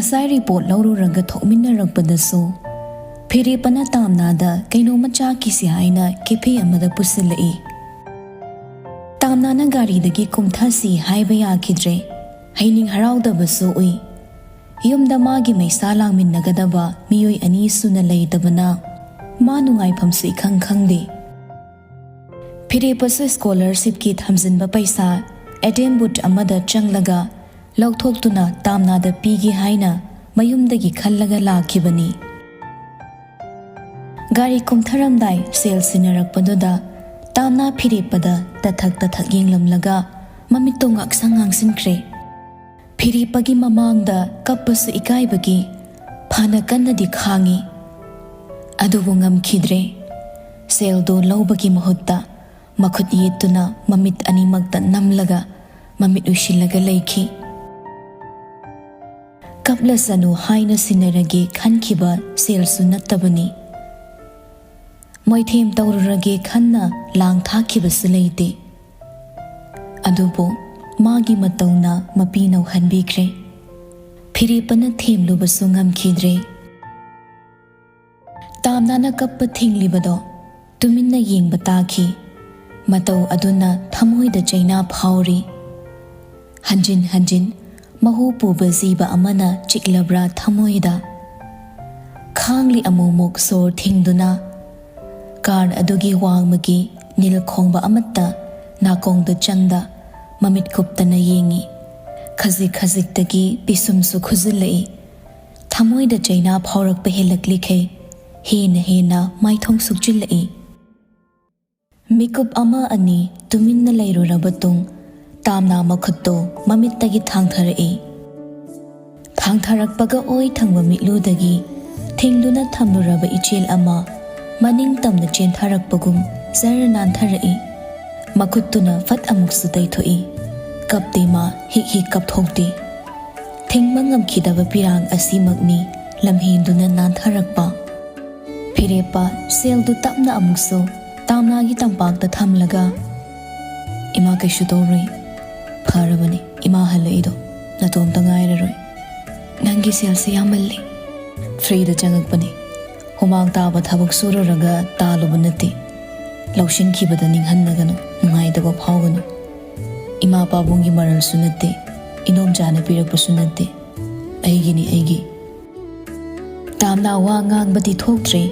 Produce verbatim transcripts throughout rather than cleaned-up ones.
ꯉꯁꯥꯏ ꯔꯤꯄꯣꯔꯠ ꯂꯧꯔꯨꯔꯒ ꯊꯣꯛꯃꯤꯟꯅꯔꯛꯄꯗꯁꯨ ꯐꯤꯔꯦꯞꯄꯅ ꯇꯥꯝꯅꯥꯗ ꯀꯩꯅꯣꯝꯃ ꯆꯥꯈꯤꯁꯤ ꯍꯥꯏꯅ ꯀꯦꯐꯦ ꯑꯃꯗ ꯄꯨꯁꯤꯜꯂꯛꯏ꯫ ꯇꯥꯝꯅꯥꯅ ꯒꯥꯔꯤꯗꯒꯤ ꯀꯨꯝꯊꯁꯤ ꯍꯥꯏꯕ ꯌꯥꯈꯤꯗ꯭ꯔꯦ꯫ ꯍꯩꯅꯤꯡ ꯍꯔꯥꯎꯗꯕꯁꯨ ꯎꯏ꯫ ꯌꯨꯝꯗ ꯃꯥꯒꯤ ꯃꯩꯁꯥ ꯂꯥꯡꯃꯤꯟꯅꯒꯗꯕ ꯃꯤꯑꯣꯏ ꯑꯅꯤ ꯁꯨꯅ ꯂꯩꯇꯕꯅ ꯃꯥ ꯅꯨꯡꯉꯥꯏꯐꯝꯁꯨ ꯏꯈꯪ ꯈꯪꯗꯦ꯫ ꯐꯤꯔꯦꯞꯄꯁꯨ ꯁ꯭ꯀꯣꯂꯔꯁꯤꯞꯀꯤ ꯊꯝꯖꯤꯟꯕ ꯄꯩꯁꯥ ꯑꯦ ꯇꯤ ꯑꯦꯝ ꯕꯨꯠ ꯑꯃꯗ ꯆꯪꯂꯒ ꯂꯧꯊꯣꯛꯇꯨꯅ ꯇꯥꯝꯅꯥꯗ ꯄꯤꯒꯦ ꯍꯥꯏꯅ ꯃꯌꯨꯝꯗꯒꯤ ꯈꯜꯂꯒ ꯂꯥꯛꯈꯤꯕꯅꯤ꯫ ꯒꯥꯔꯤ ꯀꯨꯝꯊꯔꯝꯗꯥꯏ ꯁꯦꯜ ꯁꯤꯟꯅꯔꯛꯄꯗꯨꯗ ꯇꯥꯝꯅꯥ ꯐꯤꯔꯦꯞꯄꯗ ꯇꯊꯛ ꯇꯊꯛ ꯌꯦꯡꯂꯝꯂꯒ ꯃꯃꯤꯠꯇꯣ ꯉꯥꯛꯁꯪ ꯉꯥꯡꯁꯤꯟꯈ꯭ꯔꯦ꯫ ꯐꯤꯔꯦꯞꯄꯒꯤ ꯃꯃꯥꯡꯗ ꯀꯞꯄꯁꯨ ꯏꯀꯥꯏꯕꯒꯤ ꯐꯅ ꯀꯟꯅꯗꯤ ꯈꯥꯡꯉꯤ꯫ ꯑꯗꯨꯕꯨ ꯉꯝꯈꯤꯗ꯭ꯔꯦ꯫ ꯁꯦꯜꯗꯨ ꯂꯧꯕꯒꯤ ꯃꯍꯨꯠꯇ ꯃꯈꯨꯠ ꯌꯦꯠꯇꯨꯅ ꯃꯃꯤꯠ ꯑꯅꯤꯃꯛꯇ ꯅꯝꯂꯒ ꯃꯃꯤꯠ ꯎꯏꯁꯤꯜꯂꯒ ꯂꯩꯈꯤ꯫ ꯀꯞꯂꯁꯅꯨ ꯍꯥꯏꯅ ꯁꯤꯟꯅꯔꯒꯦ ꯈꯟꯈꯤꯕ ꯁꯦꯜꯁꯨ ꯅꯠꯇꯕꯅꯤ꯫ ꯃꯣꯏꯊꯦꯝ ꯇꯧꯔꯨꯔꯒꯦ ꯈꯟꯅ ꯂꯥꯡ ꯊꯥꯛꯈꯤꯕꯁꯨ ꯂꯩꯇꯦ꯫ ꯑꯗꯨꯕꯨ ꯃꯥꯒꯤ ꯃꯇꯧꯅ ꯃꯄꯤ ꯅꯧꯍꯟꯕꯤꯈ꯭ꯔꯦ꯫ ꯐꯤꯔꯦꯞꯄꯅ ꯊꯦꯝꯂꯨꯕꯁꯨ ꯉꯝꯈꯤꯗ꯭ꯔꯦ꯫ ꯇꯥꯝꯅꯥꯅ ꯀꯞꯄ ꯊꯤꯡꯂꯤꯕꯗꯣ ꯇꯨꯃꯤꯟꯅ ꯌꯦꯡꯕ ꯇꯥꯈꯤ꯫ ꯃꯇꯧ ꯑꯗꯨꯅ ꯊꯃꯣꯏꯗ ꯆꯩꯅꯥ ꯐꯥꯎꯔꯤ꯫ ꯍꯟꯖꯤꯟ ꯍꯟꯖꯤꯟ ꯃꯍꯨ ꯄꯨꯕ ꯖꯤꯕ ꯑꯃꯅ ꯆꯤꯛꯂꯕ꯭ꯔꯥ ꯊꯃꯣꯏꯗ? ꯈꯥꯡꯂꯤ ꯑꯃꯨꯛꯃꯨꯛ ꯁꯣꯔ ꯊꯤꯡꯗꯨꯅ꯫ ꯀꯥꯔ ꯑꯗꯨꯒꯤ ꯋꯥꯡꯃꯒꯤ ꯅꯤꯜ ꯈꯣꯡꯕ ꯑꯃꯠꯇ ꯅꯥꯀꯣꯡꯗ ꯆꯪꯗ ꯃꯃꯤꯠ ꯀꯨꯞꯇꯅ ꯌꯦꯡꯉꯤ꯫ ꯈꯖꯤꯛ ꯈꯖꯤꯛꯇꯒꯤ ꯄꯤꯁꯨꯝꯁꯨ ꯈꯨꯖꯤꯜꯂꯛꯏ꯫ ꯊꯃꯣꯏꯗ ꯆꯩꯅꯥ ꯐꯥꯎꯔꯛꯄ ꯍꯦꯜꯂꯛꯂꯤꯈꯩ ꯍꯦꯟꯅ ꯍꯦꯟꯅ ꯃꯥꯏꯊꯣꯡ ꯁꯨꯛꯆꯤꯜꯂꯛꯏ꯫ ꯃꯤꯀꯨꯞ ꯑꯃ ꯑꯅꯤ ꯇꯨꯃꯤꯟꯅ ꯂꯩꯔꯨꯔꯕ ꯇꯨꯡ ꯇꯥꯝꯅꯥ ꯃꯈꯨꯠꯇꯨ ꯃꯃꯤꯠꯇꯒꯤ ꯊꯥꯡꯊꯔꯛꯏ꯫ ꯊꯥꯡꯊꯔꯛꯄꯒ ꯑꯣꯏ ꯊꯪꯕ ꯃꯤꯠꯂꯨꯗꯒꯤ ꯊꯤꯡꯗꯨꯅ ꯊꯝꯂꯨꯔꯕ ꯏꯆꯦꯜ ꯑꯃ ꯃꯅꯤꯡ ꯇꯝꯅ ꯆꯦꯟꯊꯔꯛꯄꯒꯨꯝ ꯖꯔ ꯅꯥꯟꯊꯔꯛꯏ꯫ ꯃꯈꯨꯠꯇꯨꯅ ꯐꯠ ꯑꯃꯨꯛꯁꯨ ꯇꯩꯊꯣꯛꯏ꯫ ꯀꯞꯇꯦ ꯃꯥ, ꯍꯤꯛ ꯍꯤꯛ ꯀꯞꯊꯣꯛꯇꯦ꯫ ꯊꯤꯡꯕ ꯉꯝꯈꯤꯗꯕ ꯄꯤꯔꯥꯡ ꯑꯁꯤꯃꯛꯅꯤ ꯂꯝꯍꯦꯟꯗꯨꯅ ꯅꯥꯟꯊꯔꯛꯄ꯫ ꯐꯤꯔꯦꯞꯄ ꯁꯦꯜꯗꯨ ꯇꯞꯅ ꯑꯃꯨꯛꯁꯨ ꯇꯥꯝꯅꯥꯒꯤ ꯇꯝꯄꯥꯛꯇ ꯊꯝꯂꯒ, "ꯏꯃꯥ ꯀꯩꯁꯨ ꯇꯧꯔꯣꯏ꯫ ꯐꯔꯕꯅꯤ ꯏꯃꯥ ꯍꯜꯂꯛꯏꯗꯣ꯫ ꯅꯇꯣꯝꯇ ꯉꯥꯏꯔꯔꯣꯏ꯫ "ꯅꯪꯒꯤ ꯁꯦꯜꯁꯦ ꯌꯥꯝꯃꯜꯂꯤ꯫" "ꯐ꯭ꯔꯤꯗ ꯆꯪꯉꯛꯄꯅꯤ꯫ ꯍꯨꯃꯥꯡ ꯇꯥꯕ ꯊꯕꯛ ꯁꯨꯔꯨꯔꯒ ꯇꯥꯜꯂꯨꯕ ꯅꯠꯇꯦ꯫ ꯂꯧꯁꯤꯟꯈꯤꯕꯗ ꯅꯤꯡꯍꯟꯅꯒꯅꯨ, ꯅꯨꯡꯉꯥꯏꯇꯕ ꯐꯥꯎꯒꯅꯨ꯫ ꯏꯃꯥ ꯄꯥꯕꯨꯡꯒꯤ ꯃꯔꯜꯁꯨ ꯅꯠꯇꯦ, ꯏꯅꯣꯝꯆꯥꯅ ꯄꯤꯔꯛꯄꯁꯨ ꯅꯠꯇꯦ꯫ ꯑꯩꯒꯤꯅꯤ, ꯑꯩꯒꯤ꯫" ꯇꯥꯝꯅꯥ ꯋꯥ ꯉꯥꯡꯕꯗꯤ ꯊꯣꯛꯇ꯭ꯔꯦ꯫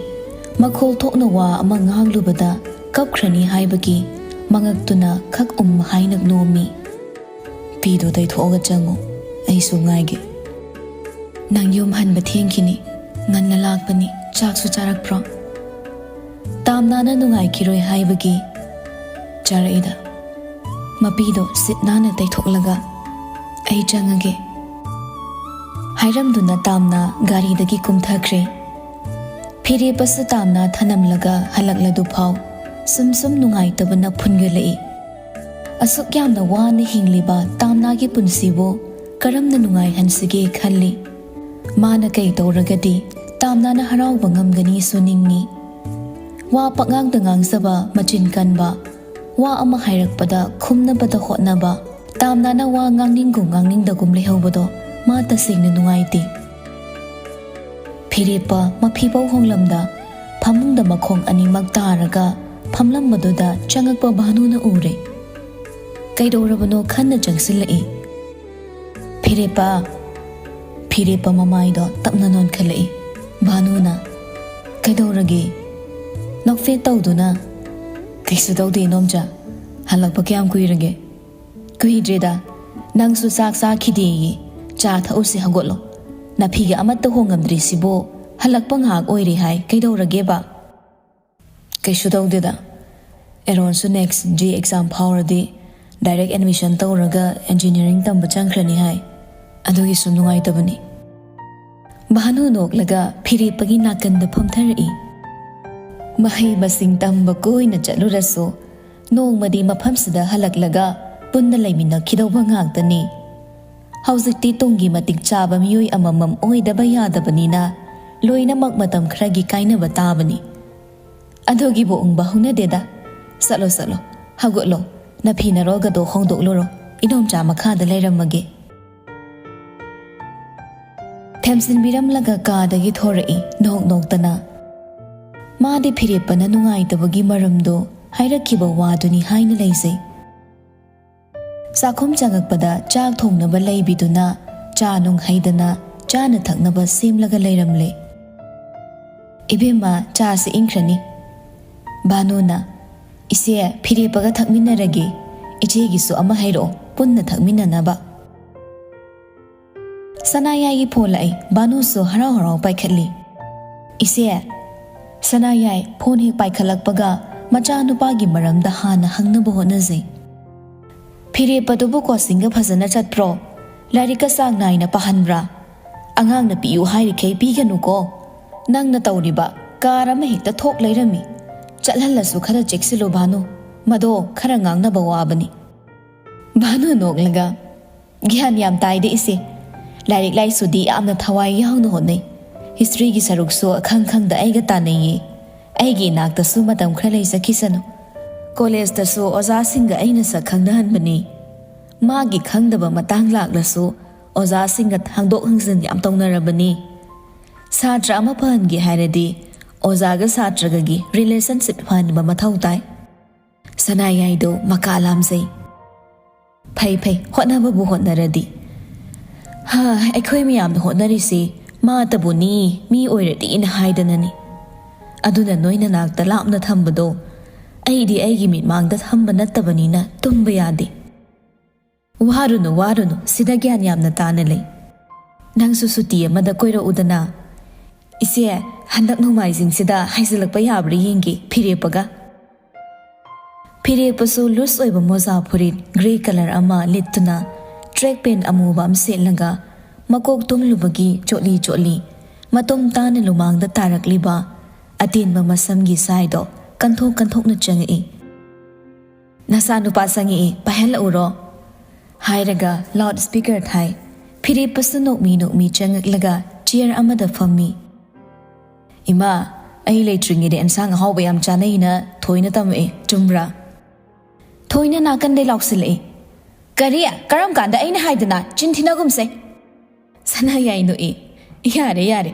ꯃꯈꯣꯜ ꯊꯣꯛꯅ ꯋꯥ ꯑꯃ ꯉꯥꯡꯂꯨꯕꯗ ꯀꯞꯈ꯭ꯔꯅꯤ ꯍꯥꯏꯕꯒꯤ ꯃꯉꯛꯇꯨꯅ ꯈꯛ ꯎꯝ ꯍꯥꯏꯅ ꯅꯣꯝꯃꯤ꯫ "ꯐꯤꯗꯣ ꯇꯩꯊꯣꯛꯑꯒ ꯆꯪꯉꯨ, ꯑꯩꯁꯨ ꯉꯥꯏꯒꯦ꯫" "ꯅꯪ ꯌꯨꯝ ꯍꯟꯕ ꯊꯦꯡꯈꯤꯅꯤ, ꯉꯟꯅ ꯂꯥꯛꯄꯅꯤ, ꯆꯥꯛꯁꯨ ꯆꯥꯔꯛꯄ꯭ꯔꯣ?" ꯇꯥꯝꯅꯥꯅ ꯅꯨꯡꯉꯥꯏꯈꯤꯔꯣꯏ ꯍꯥꯏꯕꯒꯤ, "ꯆꯥꯔꯛꯏꯗ꯫" ꯃꯄꯤꯗꯣ ꯁꯤꯠ ꯅꯥꯟꯅ ꯇꯩꯊꯣꯛꯂꯒ, "ꯑꯩ ꯆꯪꯉꯒꯦ" ꯍꯥꯏꯔꯝꯗꯨꯅ ꯇꯥꯝꯅꯥ ꯒꯥꯔꯤꯗꯒꯤ ꯀꯨꯝꯊꯈ꯭ꯔꯦ꯫ ꯐꯤꯔꯦꯞꯄꯁꯨ ꯇꯥꯝꯅꯥ ꯊꯅꯝꯂꯒ ꯍꯜꯂꯛꯂꯗꯨꯐꯥꯎ ꯁꯨꯝ ꯁꯨꯝ ꯅꯨꯡꯉꯥꯏꯇꯕꯅ ꯐꯨꯟꯒꯠꯂꯛꯏ꯫ ꯑꯁꯨꯛ ꯌꯥꯝꯅ ꯋꯥꯅ ꯍꯤꯡꯂꯤꯕ ꯇꯥꯝꯅꯥꯒꯤ ꯄꯨꯟꯁꯤꯕꯨ ꯀꯔꯝꯅ ꯅꯨꯡꯉꯥꯏꯍꯟꯁꯤꯒꯦ ꯈꯜꯂꯤ꯫ ꯃꯥꯅ ꯀꯩ ꯇꯧꯔꯒꯗꯤ ꯇꯥꯝꯅꯥꯅ ꯍꯔꯥꯎꯕ ꯉꯝꯒꯅꯤꯁꯨ ꯅꯤꯡꯏ꯫ ꯋꯥ ꯄꯉꯥꯡꯗ ꯉꯥꯡꯖꯕ, ꯃꯆꯤꯟ ꯀꯟꯕ, ꯋꯥ ꯑꯃ ꯍꯥꯏꯔꯛꯄꯗ ꯈꯨꯝꯅꯕꯗ ꯍꯣꯠꯅꯕ, ꯇꯥꯝꯅꯥꯅ ꯋꯥ ꯉꯥꯡꯅꯤꯡꯒꯨꯝ ꯉꯥꯡꯅꯤꯡꯗꯒꯨꯝ ꯂꯩꯍꯧꯕꯗꯣ ꯃꯥ ꯇꯁꯦꯡꯅ ꯅꯨꯡꯉꯥꯏꯇꯦ꯫ ꯐꯤꯔꯦꯞꯄ ꯃꯐꯤꯕꯧ ꯍꯣꯡꯂꯝꯗ ꯐꯃꯨꯡꯗ ꯃꯈꯣꯡ ꯑꯅꯤꯃꯛ ꯇꯥꯔꯒ ꯐꯝꯂꯝꯕꯗꯨꯗ ꯆꯪꯉꯛꯄ ꯚꯥꯅꯨꯅ ꯎꯔꯦ꯫ ꯀꯩꯗꯧꯔꯕꯅꯣ ꯈꯟꯅ ꯆꯪꯁꯤꯜꯂꯛꯏ꯫ "ꯐꯤꯔꯦꯞꯄ!" ꯐꯤꯔꯦꯞꯄ ꯃꯃꯥꯏꯗꯣ ꯇꯞꯅ ꯅꯣꯟꯈꯠꯂꯛꯏ꯫ ꯚꯥꯅꯨꯅ, "ꯀꯩꯗꯧꯔꯒꯦ?" ꯅꯣꯛꯐꯦꯠ ꯇꯧꯗꯨꯅ, "ꯀꯩꯁꯨ ꯇꯧꯗꯦ, ꯏꯅꯣꯝꯆꯥ꯫ ꯍꯜꯂꯛꯄ ꯀꯌꯥꯝ ꯀꯨꯏꯔꯒꯦ?" "ꯀꯨꯏꯗ꯭ꯔꯤꯗ꯫ ꯅꯪꯁꯨ ꯆꯥꯛ ꯆꯥꯈꯤꯗꯦꯌꯦ꯫ ꯆꯥ ꯊꯛꯎꯁꯤ, ꯍꯧꯒꯠꯂꯣ꯫ ꯅꯐꯤꯒ ꯑꯃꯠꯇ ꯍꯣꯡꯉꯝꯗ꯭ꯔꯤꯁꯤꯕꯣ? ꯍꯜꯂꯛꯄ ꯉꯥꯏꯍꯥꯛ ꯑꯣꯏꯔꯦ ꯍꯥꯏ, ꯀꯩꯗꯧꯔꯒꯦꯕ?" "ꯀꯩꯁꯨ ꯇꯧꯗꯦꯗ꯫ ꯑꯦꯔꯣꯟꯁꯨ next J exam ꯐꯥꯎꯔꯗꯤ direct admission ꯇꯧꯔꯒ engineering ꯇꯝꯕ ꯆꯪꯈ꯭ꯔꯅꯤ ꯍꯥꯏ꯫ ꯑꯗꯨꯒꯤ ꯁꯨꯝ ꯅꯨꯡꯉꯥꯏꯇꯕꯅꯤ꯫" ꯚꯥꯅꯨ ꯅꯣꯛꯂꯒ ꯐꯤꯔꯦꯞꯄꯒꯤ ꯅꯥꯀꯟꯗ ꯐꯝꯊꯔꯛꯏ꯫ ꯃꯍꯩ ꯃꯁꯤꯡ ꯇꯝꯕ ꯀꯣꯏꯅ ꯆꯠꯂꯨꯔꯁꯨ, ꯅꯣꯡꯃꯗꯤ ꯃꯐꯝꯁꯤꯗ ꯍꯜꯂꯛꯂꯒ ꯄꯨꯟꯅ ꯂꯩꯃꯤꯟꯅꯈꯤꯗꯧꯕ ꯉꯥꯛꯇꯅꯤ꯫ ꯍꯧꯖꯤꯛꯇꯤ ꯇꯨꯡꯒꯤ ꯃꯇꯤꯛ ꯆꯥꯕ ꯃꯤꯑꯣꯏ ꯑꯃꯃꯝ ꯑꯣꯏꯗꯕ ꯌꯥꯗꯕꯅꯤꯅ, ꯂꯣꯏꯅꯃꯛ ꯃꯇꯝ ꯈꯔꯒꯤ ꯀꯥꯏꯅꯕ ꯇꯥꯕꯅꯤ꯫ ꯑꯗꯨꯒꯤꯕꯨ ꯎꯪꯕ ꯍꯧꯅꯗꯦꯗ꯫ ꯆꯠꯂꯣ, ꯆꯠꯂꯣ, ꯍꯧꯒꯠꯂꯣ, ꯅꯐꯤ ꯅꯔꯣꯜꯒꯗꯣ ꯍꯣꯡꯗꯣꯛꯂꯨꯔꯣ, ꯏꯅꯣꯝꯆꯥ ꯃꯈꯥꯗ ꯂꯩꯔꯝꯃꯒꯦ꯫ ꯊꯦꯝꯖꯤꯟꯕꯤꯔꯝꯂꯒ ꯀꯥꯗꯒꯤ ꯊꯣꯔꯛꯏ ꯅꯣꯛ ꯅꯣꯛꯇꯅ꯫ ꯃꯥꯗꯤ ꯐꯤꯔꯦꯞꯄꯅ ꯅꯨꯡꯉꯥꯏꯇꯕꯒꯤ ꯃꯔꯝꯗꯣ ꯍꯥꯏꯔꯛꯈꯤꯕ ꯋꯥꯗꯨꯅꯤ ꯍꯥꯏꯅ ꯂꯩꯖꯩ꯫ ꯆꯥꯛꯈꯨꯝ ꯆꯪꯉꯛꯄꯗ ꯆꯥꯛ ꯊꯣꯡꯅꯕ ꯂꯩꯕꯤꯗꯨꯅ ꯆꯥ ꯅꯨꯡ ꯍꯩꯗꯅ ꯆꯥꯅ ꯊꯛꯅꯕ ꯁꯦꯝꯂꯒ ꯂꯩꯔꯝꯂꯦ꯫ "ꯏꯕꯦꯝꯃ, ꯆꯥꯁꯤ ꯏꯪꯈ꯭ꯔꯅꯤ꯫" ꯚꯥꯅꯨꯅ, "ꯏꯆꯦ, ꯐꯤꯔꯦꯞꯄꯒ ꯊꯛꯃꯤꯟꯅꯔꯒꯦ꯫ ꯏꯆꯦꯒꯤꯁꯨ ꯑꯃ ꯍꯩꯔꯛꯑꯣ, ꯄꯨꯟꯅ ꯊꯛꯃꯤꯟꯅꯅꯕ꯫" ꯁꯅꯥꯌꯥꯏꯒꯤ ꯐꯣꯟ ꯂꯥꯛꯏ꯫ ꯚꯥꯅꯨꯁꯨ ꯍꯔꯥꯎ ꯍꯔꯥꯎ ꯄꯥꯏꯈꯠꯂꯤ꯫ "ꯏꯆꯦ꯫" ꯁꯅꯥꯌꯥꯏ ꯐꯣꯟ ꯍꯦꯛ ꯄꯥꯏꯈꯠꯂꯛꯄꯒ ꯃꯆꯥꯅꯨꯄꯥꯒꯤ ꯃꯔꯝꯗ ꯍꯥꯟꯅ ꯍꯪꯅꯕ ꯍꯣꯠꯅꯖꯩ꯫ "ꯐꯤꯔꯦꯞꯄꯗꯨꯕꯨ ꯀꯣꯆꯤꯡꯒ ꯐꯖꯅ ꯆꯠꯄ꯭ꯔꯣ? ꯂꯥꯏꯔꯤꯛꯀ ꯆꯥꯡ ꯅꯥꯏꯅ ꯄꯥꯍꯟꯕ꯭ꯔꯥ? ꯑꯉꯥꯡꯅ ꯄꯤꯌꯨ ꯍꯥꯏꯔꯤꯈꯩ ꯄꯤꯒꯅꯨꯀꯣ꯫ ꯅꯪꯅ ꯇꯧꯔꯤꯕ ꯀꯥꯔ ꯑꯃ ꯍꯦꯛꯇ ꯊꯣꯛ ꯂꯩꯔꯝꯃꯤ꯫ ꯆꯠꯍꯜꯂꯁꯨ ꯈꯔ ꯆꯦꯛꯁꯤꯜꯂꯨ ꯚꯥꯅꯨ꯫ ꯃꯗꯣ ꯈꯔ ꯉꯥꯡꯅꯕ ꯋꯥꯕꯅꯤ꯫" ꯚꯥꯅꯨ ꯅꯣꯛꯂꯒ, "ꯒ꯭ꯌꯥꯟ ꯌꯥꯝ ꯇꯥꯏꯗ ꯏꯆꯦ꯫ ꯂꯥꯏꯔꯤꯛ ꯂꯥꯏꯁꯨꯗꯤ ꯌꯥꯝꯅ ꯊꯋꯥꯏ ꯌꯥꯎꯅ ꯍꯣꯠꯅꯩ꯫ ꯍꯤꯁꯇ꯭ꯔꯤꯒꯤ ꯁꯔꯨꯛꯁꯨ ꯑꯈꯪ ꯈꯪꯗ ꯑꯩꯒ ꯇꯥꯟꯅꯩꯌꯦ꯫ ꯑꯩꯒꯤ ꯏꯅꯥꯛꯇꯁꯨ ꯃꯇꯝ ꯈꯔ ꯂꯩꯖꯈꯤꯁꯅꯨ꯫ ꯀꯣꯂꯦꯖꯇꯁꯨ ꯑꯣꯖꯥꯁꯤꯡꯒ ꯑꯩꯅ ꯁꯛ ꯈꯪꯅꯍꯟꯕꯅꯤ꯫ ꯃꯥꯒꯤ ꯈꯪꯗꯕ ꯃꯇꯥꯡ ꯂꯥꯛꯂꯁꯨ ꯑꯣꯖꯥꯁꯤꯡꯒ ꯍꯪꯗꯣꯛ ꯍꯪꯖꯤꯟ ꯌꯥꯝ ꯇꯧꯅꯔꯕꯅꯤ꯫ ꯁꯥꯇ꯭ꯔ ꯑꯃ ꯐꯍꯟꯒꯦ ꯍꯥꯏꯔꯗꯤ ꯑꯣꯖꯥꯒ ꯁꯥꯇ꯭ꯔꯒꯒꯤ ꯔꯤꯂꯦꯁꯟꯁꯤꯞ ꯐꯍꯟꯕ ꯃꯊꯧ ꯇꯥꯏ꯫" ꯁꯅꯥꯌꯥꯏꯗꯣ ꯃꯀꯥ ꯂꯥꯝꯖꯩ꯫ "ꯐꯩ ꯐꯩ, ꯍꯣꯠꯅꯕꯕꯨ ꯍꯣꯠꯅꯔꯗꯤ꯫ ꯍꯥ, ꯑꯩꯈꯣꯏ ꯃꯌꯥꯝꯅ ꯍꯣꯠꯅꯔꯤꯁꯤ ꯃꯥꯇꯕꯨꯅꯤ, ꯃꯤ ꯑꯣꯏꯔꯗꯤꯅ ꯍꯥꯏꯗꯅꯅꯤ꯫ ꯑꯗꯨꯅ ꯅꯣꯏ ꯅꯅꯥꯛꯇ ꯂꯥꯞꯅ ꯊꯝꯕꯗꯣ ꯑꯩꯗꯤ ꯑꯩꯒꯤ ꯃꯤꯠꯃꯥꯡꯗ ꯊꯝꯕ ꯅꯠꯇꯕꯅꯤꯅ ꯇꯨꯝꯕ ꯌꯥꯗꯦ꯫" "ꯋꯥꯔꯨꯅꯨ, ꯋꯥꯔꯨꯅꯨ, ꯁꯤꯗ ꯒ꯭ꯌꯥꯟ ꯌꯥꯝꯅ ꯇꯥꯅ ꯂꯩ꯫ ꯅꯪꯁꯨ ꯁꯨꯇꯤ ꯑꯃꯗ ꯀꯣꯏꯔꯛꯎꯗꯅ꯫" "ꯏꯆꯦ, ꯍꯟꯗꯛ ꯅꯣꯡꯃꯥꯏꯖꯤꯡꯁꯤꯗ ꯍꯥꯏꯖꯤꯜꯂꯛꯄ ꯌꯥꯕ꯭ꯔꯥ ꯌꯦꯡꯒꯦ ꯐꯤꯔꯦꯞꯄꯒ꯫" ꯐꯤꯔꯦꯞꯄꯁꯨ ꯂꯨꯁ ꯑꯣꯏꯕ ꯃꯣꯖꯥ ꯐꯨꯔꯤꯠ ꯒ꯭ꯔꯦ ꯀꯂꯔ ꯑꯃ ꯂꯤꯠꯇꯨꯅ ꯇ꯭ꯔꯦꯛ ꯄꯦꯟ ꯑꯃꯨꯕ ꯑꯃ ꯁꯦꯠꯂꯒ ꯃꯀꯣꯛ ꯇꯨꯝꯂꯨꯕꯒꯤ ꯆꯣꯠꯂꯤ ꯆꯣꯠꯂꯤ ꯃꯇꯨꯝ ꯇꯥꯅ ꯂꯨꯃꯥꯡꯗ ꯇꯥꯔꯛꯂꯤꯕ ꯑꯇꯦꯟꯕ ꯃꯁꯝꯒꯤ ꯁꯥꯏꯗꯣ ꯀꯟꯊꯣꯛ ꯀꯟꯊꯣꯛꯅ ꯆꯪꯉꯛꯏ꯫ "ꯅꯆꯥꯅꯨꯄꯥ ꯆꯪꯉꯛꯏ, ꯄꯥꯏꯍꯜꯂꯛꯎꯔꯣ?" ꯍꯥꯏꯔꯒ ꯂꯥꯎꯗ ꯁ꯭ꯄꯤꯀꯔ ꯊꯥꯏ꯫ ꯐꯤꯔꯦꯞꯄꯁꯨ ꯅꯣꯛꯃꯤ ꯅꯣꯛꯃꯤ ꯆꯪꯉꯛꯂꯒ ꯆꯤꯌꯔ ꯑꯃꯗ ꯐꯝꯃꯤ꯫ "ꯏꯃꯥ, ꯑꯩ ꯂꯩꯇ꯭ꯔꯤꯉꯩꯗ ꯑꯦꯟꯁꯥꯡ ꯑꯍꯥꯎꯕ ꯌꯥꯝ ꯆꯥꯅꯩꯅ ꯊꯣꯏꯅ ꯇꯝꯃꯛꯑꯦ, ꯆꯨꯝꯕ꯭ꯔꯥ?" ꯊꯣꯏꯅ ꯅꯥꯀꯟꯗꯩ ꯂꯥꯎꯁꯤꯜꯂꯛꯏ꯫ "ꯀꯔꯤ? ꯀꯔꯝ ꯀꯥꯟꯗ ꯑꯩꯅ ꯍꯥꯏꯗꯅ? ꯆꯤꯟ ꯊꯤꯅꯒꯨꯝꯁꯦ!" ꯁꯅꯥꯌꯥꯏ ꯅꯣꯛꯏ꯫ ꯌꯥꯔꯦ, ꯌꯥꯔꯦ,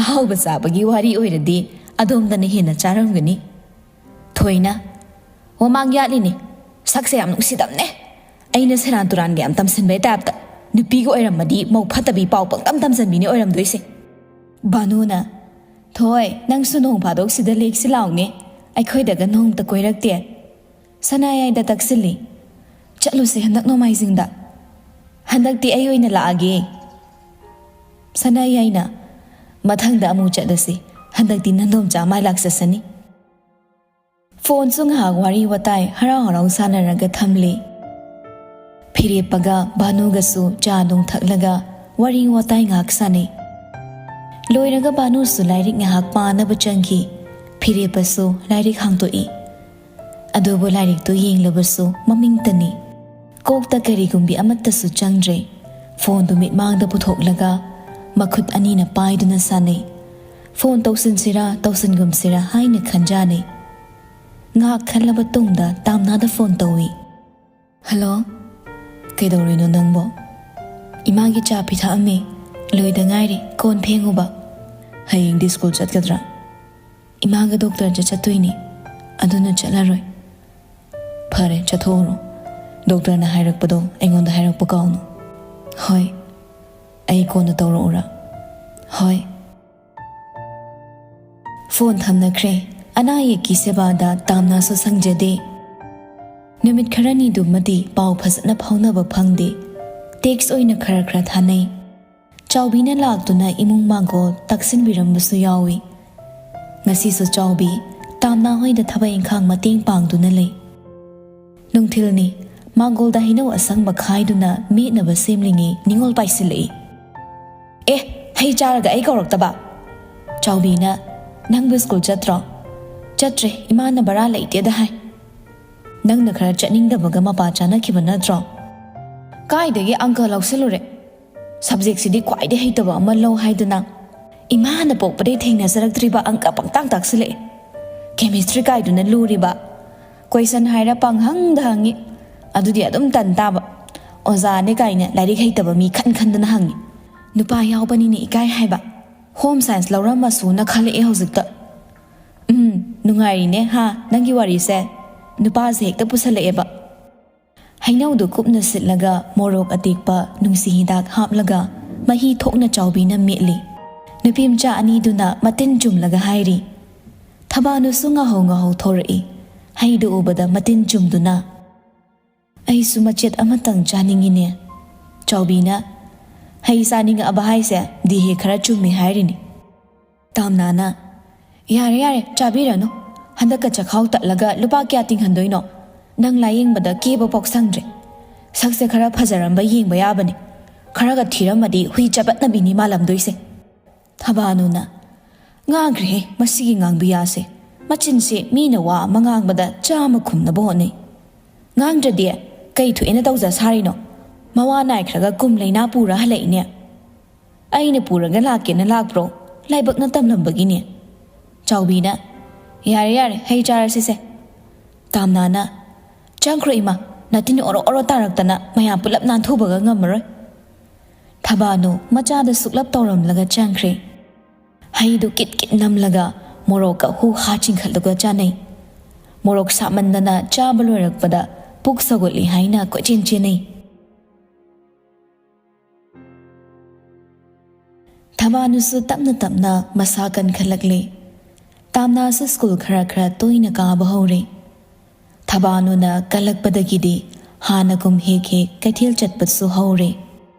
ꯑꯍꯥꯎꯕ ꯆꯥꯕꯒꯤ ꯋꯥꯔꯤ ꯑꯣꯏꯔꯗꯤ ꯑꯗꯣꯝꯗꯅ ꯍꯦꯟꯅ ꯆꯥꯔꯝꯒꯅꯤ꯫ ꯊꯣꯏꯅ, "ꯃꯃꯥꯡ ꯌꯥꯠꯂꯤꯅꯦ, ꯁꯛꯁꯦ ꯌꯥꯝ ꯅꯨꯡꯁꯤꯗꯕꯅꯦ꯫ ꯑꯩꯅ ꯁꯦꯔꯥꯟ ꯇꯨꯔꯥꯟꯒ ꯌꯥꯝ ꯇꯝꯁꯤꯟꯕꯩ ꯇꯥꯏꯞꯇ꯫ ꯅꯨꯄꯤꯒ ꯑꯣꯏꯔꯝꯃꯗꯤ ꯃꯧ ꯐꯠꯇꯕꯤ ꯄꯥꯎ ꯄꯪꯇꯝ ꯇꯝꯁꯤꯟꯕꯤꯅꯦ ꯑꯣꯏꯔꯝꯗꯣꯏꯁꯦ꯫" ꯚꯥꯅꯨꯅ, "ꯊꯣꯏ, ꯅꯪꯁꯨ ꯅꯣꯡ ꯐꯥꯗꯣꯛ ꯁꯤꯗ ꯂꯦꯛꯁꯤ ꯂꯥꯎꯅꯦ, ꯑꯩꯈꯣꯏꯗꯒ ꯅꯣꯡꯇ ꯀꯣꯏꯔꯛꯇꯦ꯫" ꯁꯅꯥꯌꯥꯏꯗ ꯇꯛꯁꯤꯜꯂꯤ꯫ "ꯆꯠꯂꯨꯁꯦ ꯍꯟꯗꯛ ꯅꯣꯡꯃꯥꯏꯖꯤꯡꯗ꯫ ꯍꯟꯗꯛꯇꯤ ꯑꯩ ꯑꯣꯏꯅ ꯂꯥꯛꯑꯒꯦ꯫" ꯁꯅꯥꯌꯥꯏꯅ, "ꯃꯊꯪꯗ ꯑꯃꯨꯛ ꯆꯠꯂꯁꯤ, ꯍꯟꯗꯛꯇꯤ ꯅꯟꯗꯣꯝꯆꯥ ꯃꯥꯏ ꯂꯥꯛꯆꯁꯅꯤ꯫" ꯐꯣꯟꯁꯨ ꯉꯥꯏꯍꯥꯛ ꯋꯥꯔꯤ ꯋꯥꯇꯥꯏ ꯍꯔꯥꯎ ꯍꯔꯥꯎ ꯁꯥꯟꯅꯔꯒ ꯊꯝꯂꯤ꯫ ꯐꯤꯔꯦꯞꯄꯒ ꯚꯥꯅꯨꯒꯁꯨ ꯆꯥ ꯅꯨꯡ ꯊꯛꯂꯒ ꯋꯥꯔꯤ ꯋꯥꯇꯥꯏ ꯉꯥꯏꯍꯥꯛ ꯁꯥꯟꯅꯩ꯫ ꯂꯣꯏꯔꯒ ꯚꯥꯅꯨꯁꯨ ꯂꯥꯏꯔꯤꯛ ꯉꯥꯏꯍꯥꯛ ꯄꯥꯅꯕ ꯆꯪꯈꯤ꯫ ꯐꯤꯔꯦꯞꯄꯁꯨ ꯂꯥꯏꯔꯤꯛ ꯍꯥꯡꯗꯣꯛꯏ꯫ ꯑꯗꯨꯕꯨ ꯂꯥꯏꯔꯤꯛꯇꯨ ꯌꯦꯡꯂꯕꯁꯨ ꯃꯃꯤꯡꯇꯅꯤ꯫ ꯀꯣꯛꯇ ꯀꯔꯤꯒꯨꯝꯕꯤ ꯑꯃꯠꯇꯁꯨ ꯆꯪꯗ꯭ꯔꯦ꯫ ꯐꯣꯟꯗꯨ ꯃꯤꯠꯃꯥꯡꯗ ꯄꯨꯊꯣꯛꯂꯒ ꯃꯈꯨꯠ ꯑꯅꯤꯅ ꯄꯥꯏꯗꯨꯅ ꯁꯥꯟꯅꯩ꯫ ꯐꯣꯟ ꯇꯧꯁꯤꯟꯁꯤꯔꯥ ꯇꯧꯁꯤꯟꯒꯨꯝꯁꯤꯔꯥ ꯍꯥꯏꯅ ꯈꯟꯖꯥꯅꯩ꯫ ꯉꯥꯏꯍꯥꯛ ꯈꯜꯂꯕ ꯇꯨꯡꯗ ꯇꯥꯝꯅꯥꯗ ꯐꯣꯟ ꯇꯧꯏ꯫ "ꯍꯜꯂꯣ, ꯀꯩꯗꯧꯔꯤꯅꯣ ꯅꯪꯕꯣ?" "ꯏꯃꯥꯒꯤ ꯆꯥ ꯄꯤꯊꯛꯑꯝꯃꯤ, ꯂꯣꯏꯗ ꯉꯥꯏꯔꯤ, ꯀꯣꯟ ꯐꯦꯡꯉꯨꯕ꯫" "ꯍꯌꯦꯡꯗꯤ ꯁ꯭ꯀꯨꯜ ꯆꯠꯀꯗ꯭ꯔꯥ?" "ꯏꯃꯥꯒ ꯗꯣꯛꯇꯔꯗ ꯆꯠꯇꯣꯏꯅꯤ, ꯑꯗꯨꯅ ꯆꯠꯂꯔꯣꯏ꯫" "ꯐꯔꯦ, ꯆꯠꯊꯣꯛꯎꯔꯣ꯫ ꯗꯣꯛꯇꯔꯅ ꯍꯥꯏꯔꯛꯄꯗꯣ ꯑꯩꯉꯣꯟꯗ ꯍꯥꯏꯔꯛꯄ ꯀꯥꯎꯅꯨ꯫" "ꯍꯣꯏ꯫ ꯑꯩ ꯀꯣꯟꯅ ꯇꯧꯔꯛꯎꯔꯥ?" "ꯍꯣꯏ꯫" ꯐꯣꯟ ꯊꯝꯅꯈ꯭ꯔꯦ꯫ ꯑꯅꯥ ꯑꯌꯦꯛꯀꯤ ꯁꯦꯕꯥꯗ ꯇꯥꯝꯅꯥꯁꯨ ꯁꯪꯖꯗꯦ꯫ ꯅꯨꯃꯤꯠ ꯈꯔꯅꯤꯗꯨꯃꯗꯤ ꯄꯥꯎ ꯐꯖꯅ ꯐꯥꯎꯅꯕ ꯐꯪꯗꯦ꯫ ꯇꯦꯛꯁ ꯑꯣꯏꯅ ꯈꯔ ꯈꯔ ꯊꯥꯅꯩ꯫ ꯆꯥꯎꯕꯤꯅ ꯂꯥꯛꯇꯨꯅ ꯏꯃꯨꯡ ꯃꯥꯡꯒꯣꯜ ꯇꯛꯁꯤꯟꯕꯤꯔꯝꯕꯁꯨ ꯌꯥꯎꯏ꯫ ꯉꯁꯤꯁꯨ ꯆꯥꯎꯕꯤ ꯇꯥꯝꯅꯥ ꯍꯣꯏꯗ ꯊꯕꯛ ꯏꯪꯈꯥꯡ ꯃꯇꯦꯡ ꯄꯥꯡꯗꯨꯅ ꯂꯩ꯫ ꯅꯨꯡꯊꯤꯜꯅꯤ꯫ ꯃꯥꯡꯒꯣꯜꯗ ꯍꯩꯅꯧ ꯑꯁꯪꯕ ꯈꯥꯏꯗꯨꯅ ꯃꯦꯠꯅꯕ ꯁꯦꯝꯂꯤꯉꯩ ꯅꯤꯉꯣꯜ ꯄꯥꯏꯁꯤꯜꯂꯛꯏ꯫ "ꯑꯦ, ꯍꯩ ꯆꯥꯔꯒ ꯑꯩ ꯀꯧꯔꯛꯇꯕ?" ꯆꯥꯎꯕꯤꯅ, "ꯅꯪꯕꯨ ꯁ꯭ꯀꯨꯜ ꯆꯠꯇ꯭ꯔꯣ?" "ꯆꯠꯇ꯭ꯔꯦ, ꯏꯃꯥꯅ ꯕꯔꯥ ꯂꯩꯇꯦꯗ ꯍꯥꯏ꯫" "ꯅꯪꯅ ꯈꯔ ꯆꯠꯅꯤꯡꯗꯕꯒ ꯃꯄꯥ ꯆꯥꯅꯈꯤꯕ ꯅꯠꯇ꯭ꯔꯣ?" "ꯀꯥꯏꯗꯒꯤ ꯑꯪꯀ ꯂꯧꯁꯤꯜꯂꯨꯔꯦ? ꯁꯕꯖꯦꯛꯁꯤꯗꯤ ꯈ꯭ꯋꯥꯏꯗꯩ ꯍꯩꯇꯕ ꯑꯃ ꯂꯧ ꯍꯥꯏꯗꯅ ꯏꯃꯥꯅ ꯄꯣꯛꯄꯗꯩ ꯊꯦꯡꯅꯖꯔꯛꯇ꯭ꯔꯤꯕ ꯑꯪꯀ ꯄꯪꯇꯥꯛ ꯇꯥꯛꯁꯤꯜꯂꯛꯑꯦ꯫ ꯀꯦꯃꯤꯁꯇ꯭ꯔꯤ ꯀꯥꯏꯗꯨꯅ ꯂꯨꯔꯤꯕ꯫ ꯀꯣꯏꯁꯟ ꯍꯥꯏꯔ ꯄꯪꯍꯪꯗ ꯍꯪꯉꯤ꯫ ꯑꯗꯨꯗꯤ ꯑꯗꯨꯝ ꯇꯟ ꯇꯥꯕ꯫ ꯑꯣꯖꯥꯅꯦ ꯀꯥꯏꯅ ꯂꯥꯏꯔꯤꯛ ꯍꯩꯇꯕ ꯃꯤ ꯈꯟ ꯈꯟꯗꯅ ꯍꯪꯉꯤ꯫ ꯅꯨꯄꯥ ꯌꯥꯎꯕꯅꯤꯅ ꯏꯀꯥꯏ ꯍꯥꯏꯕ꯫ ꯍꯣꯝ ꯁꯥꯏꯟꯁ ꯂꯧꯔꯝꯃꯁꯨꯅ ꯈꯜꯂꯛꯑꯦ ꯍꯧꯖꯤꯛꯇ꯫ ꯎꯝ, ꯅꯨꯡꯉꯥꯏꯔꯤꯅꯦ ꯍꯥ, ꯅꯪꯒꯤ ꯋꯥꯔꯤꯁꯦ꯫ ꯅꯨꯄꯥꯁꯦ ꯍꯦꯛꯇ ꯄꯨꯁꯜꯂꯛꯑꯦꯕ꯫ ꯍꯩꯅꯧꯗꯨ ꯀꯨꯞꯅ ꯁꯤꯠꯂꯒ ꯃꯣꯔꯣꯛ ꯑꯇꯦꯛꯄ ꯅꯨꯡꯁꯤ ꯍꯤꯗꯥꯛ ꯍꯥꯞꯂꯒ ꯃꯍꯤ ꯊꯣꯛꯅ ꯆꯥꯎꯕꯤꯅ ꯃꯦꯠꯂꯤ꯫ ꯅꯨꯄꯤ ꯃꯆꯥ ꯑꯅꯤꯗꯨꯅ ꯃꯇꯤꯟ ꯆꯨꯝꯂꯒ ꯍꯥꯏꯔꯤ꯫ ꯊꯕꯥꯅꯨꯁꯨ ꯉꯥꯍꯧ ꯉꯥꯍꯧ ꯊꯣꯔꯛꯏ꯫ ꯍꯩꯗꯨ ꯎꯕꯗ ꯃꯇꯤꯟ ꯆꯨꯝꯗꯨꯅ, "ꯑꯩꯁꯨ ꯃꯆꯦꯠ ꯑꯃꯇꯪ ꯆꯥꯅꯤꯡꯉꯤꯅꯦ꯫" ꯆꯥꯎꯕꯤꯅ, "ꯍꯩ ꯆꯥꯅꯤꯡꯉꯛꯑꯕ ꯍꯥꯏꯁꯦ ꯗꯤꯍꯦ ꯈꯔ ꯆꯨꯝꯃꯤ ꯍꯥꯏꯔꯤꯅꯤ꯫" ꯇꯥꯝꯅꯥꯅ, "ꯌꯥꯔꯦ ꯌꯥꯔꯦ, ꯆꯥꯕꯤꯔꯅꯨ꯫ ꯍꯟꯗꯛꯀ ꯆꯈꯥꯎ ꯇꯠꯂꯒ ꯂꯨꯄꯥ ꯀꯌꯥ ꯇꯤꯡꯍꯟꯗꯣꯏꯅꯣ? ꯅꯪ ꯂꯥꯏꯌꯦꯡꯕꯗ ꯀꯦꯕ ꯄꯣꯛ ꯁꯪꯗ꯭ꯔꯦ꯫ ꯁꯛꯁꯦ ꯈꯔ ꯐꯖꯔꯝꯕ ꯌꯦꯡꯕ ꯌꯥꯕꯅꯤ꯫ ꯈꯔꯒ ꯊꯤꯔꯝꯃꯗꯤ ꯍꯨꯏ ꯆꯕꯠꯅꯕꯤꯅꯤ ꯃꯥꯜꯂꯝꯗꯣꯏꯁꯦ꯫" ꯊꯕꯥꯅꯨꯅ, "ꯉꯥꯡꯈ꯭ꯔꯦꯍꯦ ꯃꯁꯤꯒꯤ ꯉꯥꯡꯕꯤ ꯌꯥꯁꯦ꯫ ꯃꯆꯤꯟꯁꯦ ꯃꯤꯅ ꯋꯥ ꯑꯃ ꯉꯥꯡꯕꯗ ꯆꯥꯝꯃ ꯈꯨꯝꯅꯕ ꯍꯣꯠꯅꯩ꯫ ꯉꯥꯡꯗ꯭ꯔꯗꯤ ꯀꯩ ꯊꯣꯛꯑꯦꯅ ꯇꯧꯖ ꯁꯥꯔꯤꯅꯣ? ꯃꯋꯥ ꯅꯥꯏꯈ꯭ꯔꯒ ꯀꯨꯝ ꯂꯩꯅꯥ ꯄꯨꯔ ꯍꯜꯂꯛꯏꯅꯦ꯫ ꯑꯩꯅ ꯄꯨꯔꯒ ꯂꯥꯛꯀꯦꯅ ꯂꯥꯛꯄ꯭ꯔꯣ? ꯂꯥꯏꯕꯛꯅ ꯇꯝꯂꯝꯕꯒꯤꯅꯦ꯫" ꯆꯥꯎꯕꯤꯅ, "ꯌꯥꯔꯦ ꯌꯥꯔꯦ, ꯍꯩ ꯆꯥꯔꯁꯤꯁꯦ꯫" ꯇꯥꯝꯅꯥꯅ, "ꯆꯪꯈ꯭ꯔꯣ ꯏꯃꯥ, ꯅꯥꯇꯤꯟ ꯑꯣꯔꯣ ꯑꯣꯔꯣ ꯇꯥꯔꯛꯇꯅ ꯃꯌꯥꯝ ꯄꯨꯂꯞ ꯅꯥꯟꯊꯨꯕꯒ ꯉꯝꯃꯔꯣꯏ꯫" ꯊꯕꯥꯅꯨ ꯃꯆꯥꯗ ꯁꯨꯛꯂꯞ ꯇꯧꯔꯝꯂꯒ ꯆꯪꯈ꯭ꯔꯦ꯫ ꯍꯩꯗꯨ ꯀꯤꯠ ꯀꯤꯠ ꯅꯝꯂꯒ ꯃꯣꯔꯣꯛꯀ ꯍꯨ ꯍꯥ ꯆꯤꯡꯈꯠꯂꯒ ꯆꯥꯅꯩ꯫ ꯃꯣꯔꯣꯛ ꯁꯥꯃꯟꯗꯅ ꯆꯥꯕ ꯂꯣꯏꯔꯛꯄꯗ ꯄꯨꯛ ꯁꯧꯒꯠꯂꯤ ꯍꯥꯏꯅ ꯀꯣꯏꯆꯦꯟ ꯆꯦꯟꯅꯩ꯫ ꯊꯕꯥꯅꯨꯁꯨ ꯇꯞꯅ ꯇꯞꯅ ꯃꯁꯥ ꯀꯟꯈꯠꯂꯛꯂꯦ꯫ ꯇꯥꯝꯅꯥꯁꯨ ꯁ꯭ꯀꯨꯜ ꯈꯔ ꯈꯔ ꯇꯣꯏꯅ ꯀꯥꯕ ꯍꯧꯔꯦ꯫ ꯊꯕꯥꯅꯨꯅ ꯀꯜꯂꯛꯄꯗꯒꯤꯗꯤ ꯍꯥꯟꯅꯒꯨꯝ ꯍꯦꯛ ꯍꯦꯛ ꯀꯩꯊꯦꯜ ꯆꯠꯄꯁꯨ ꯍꯧꯔꯦ꯫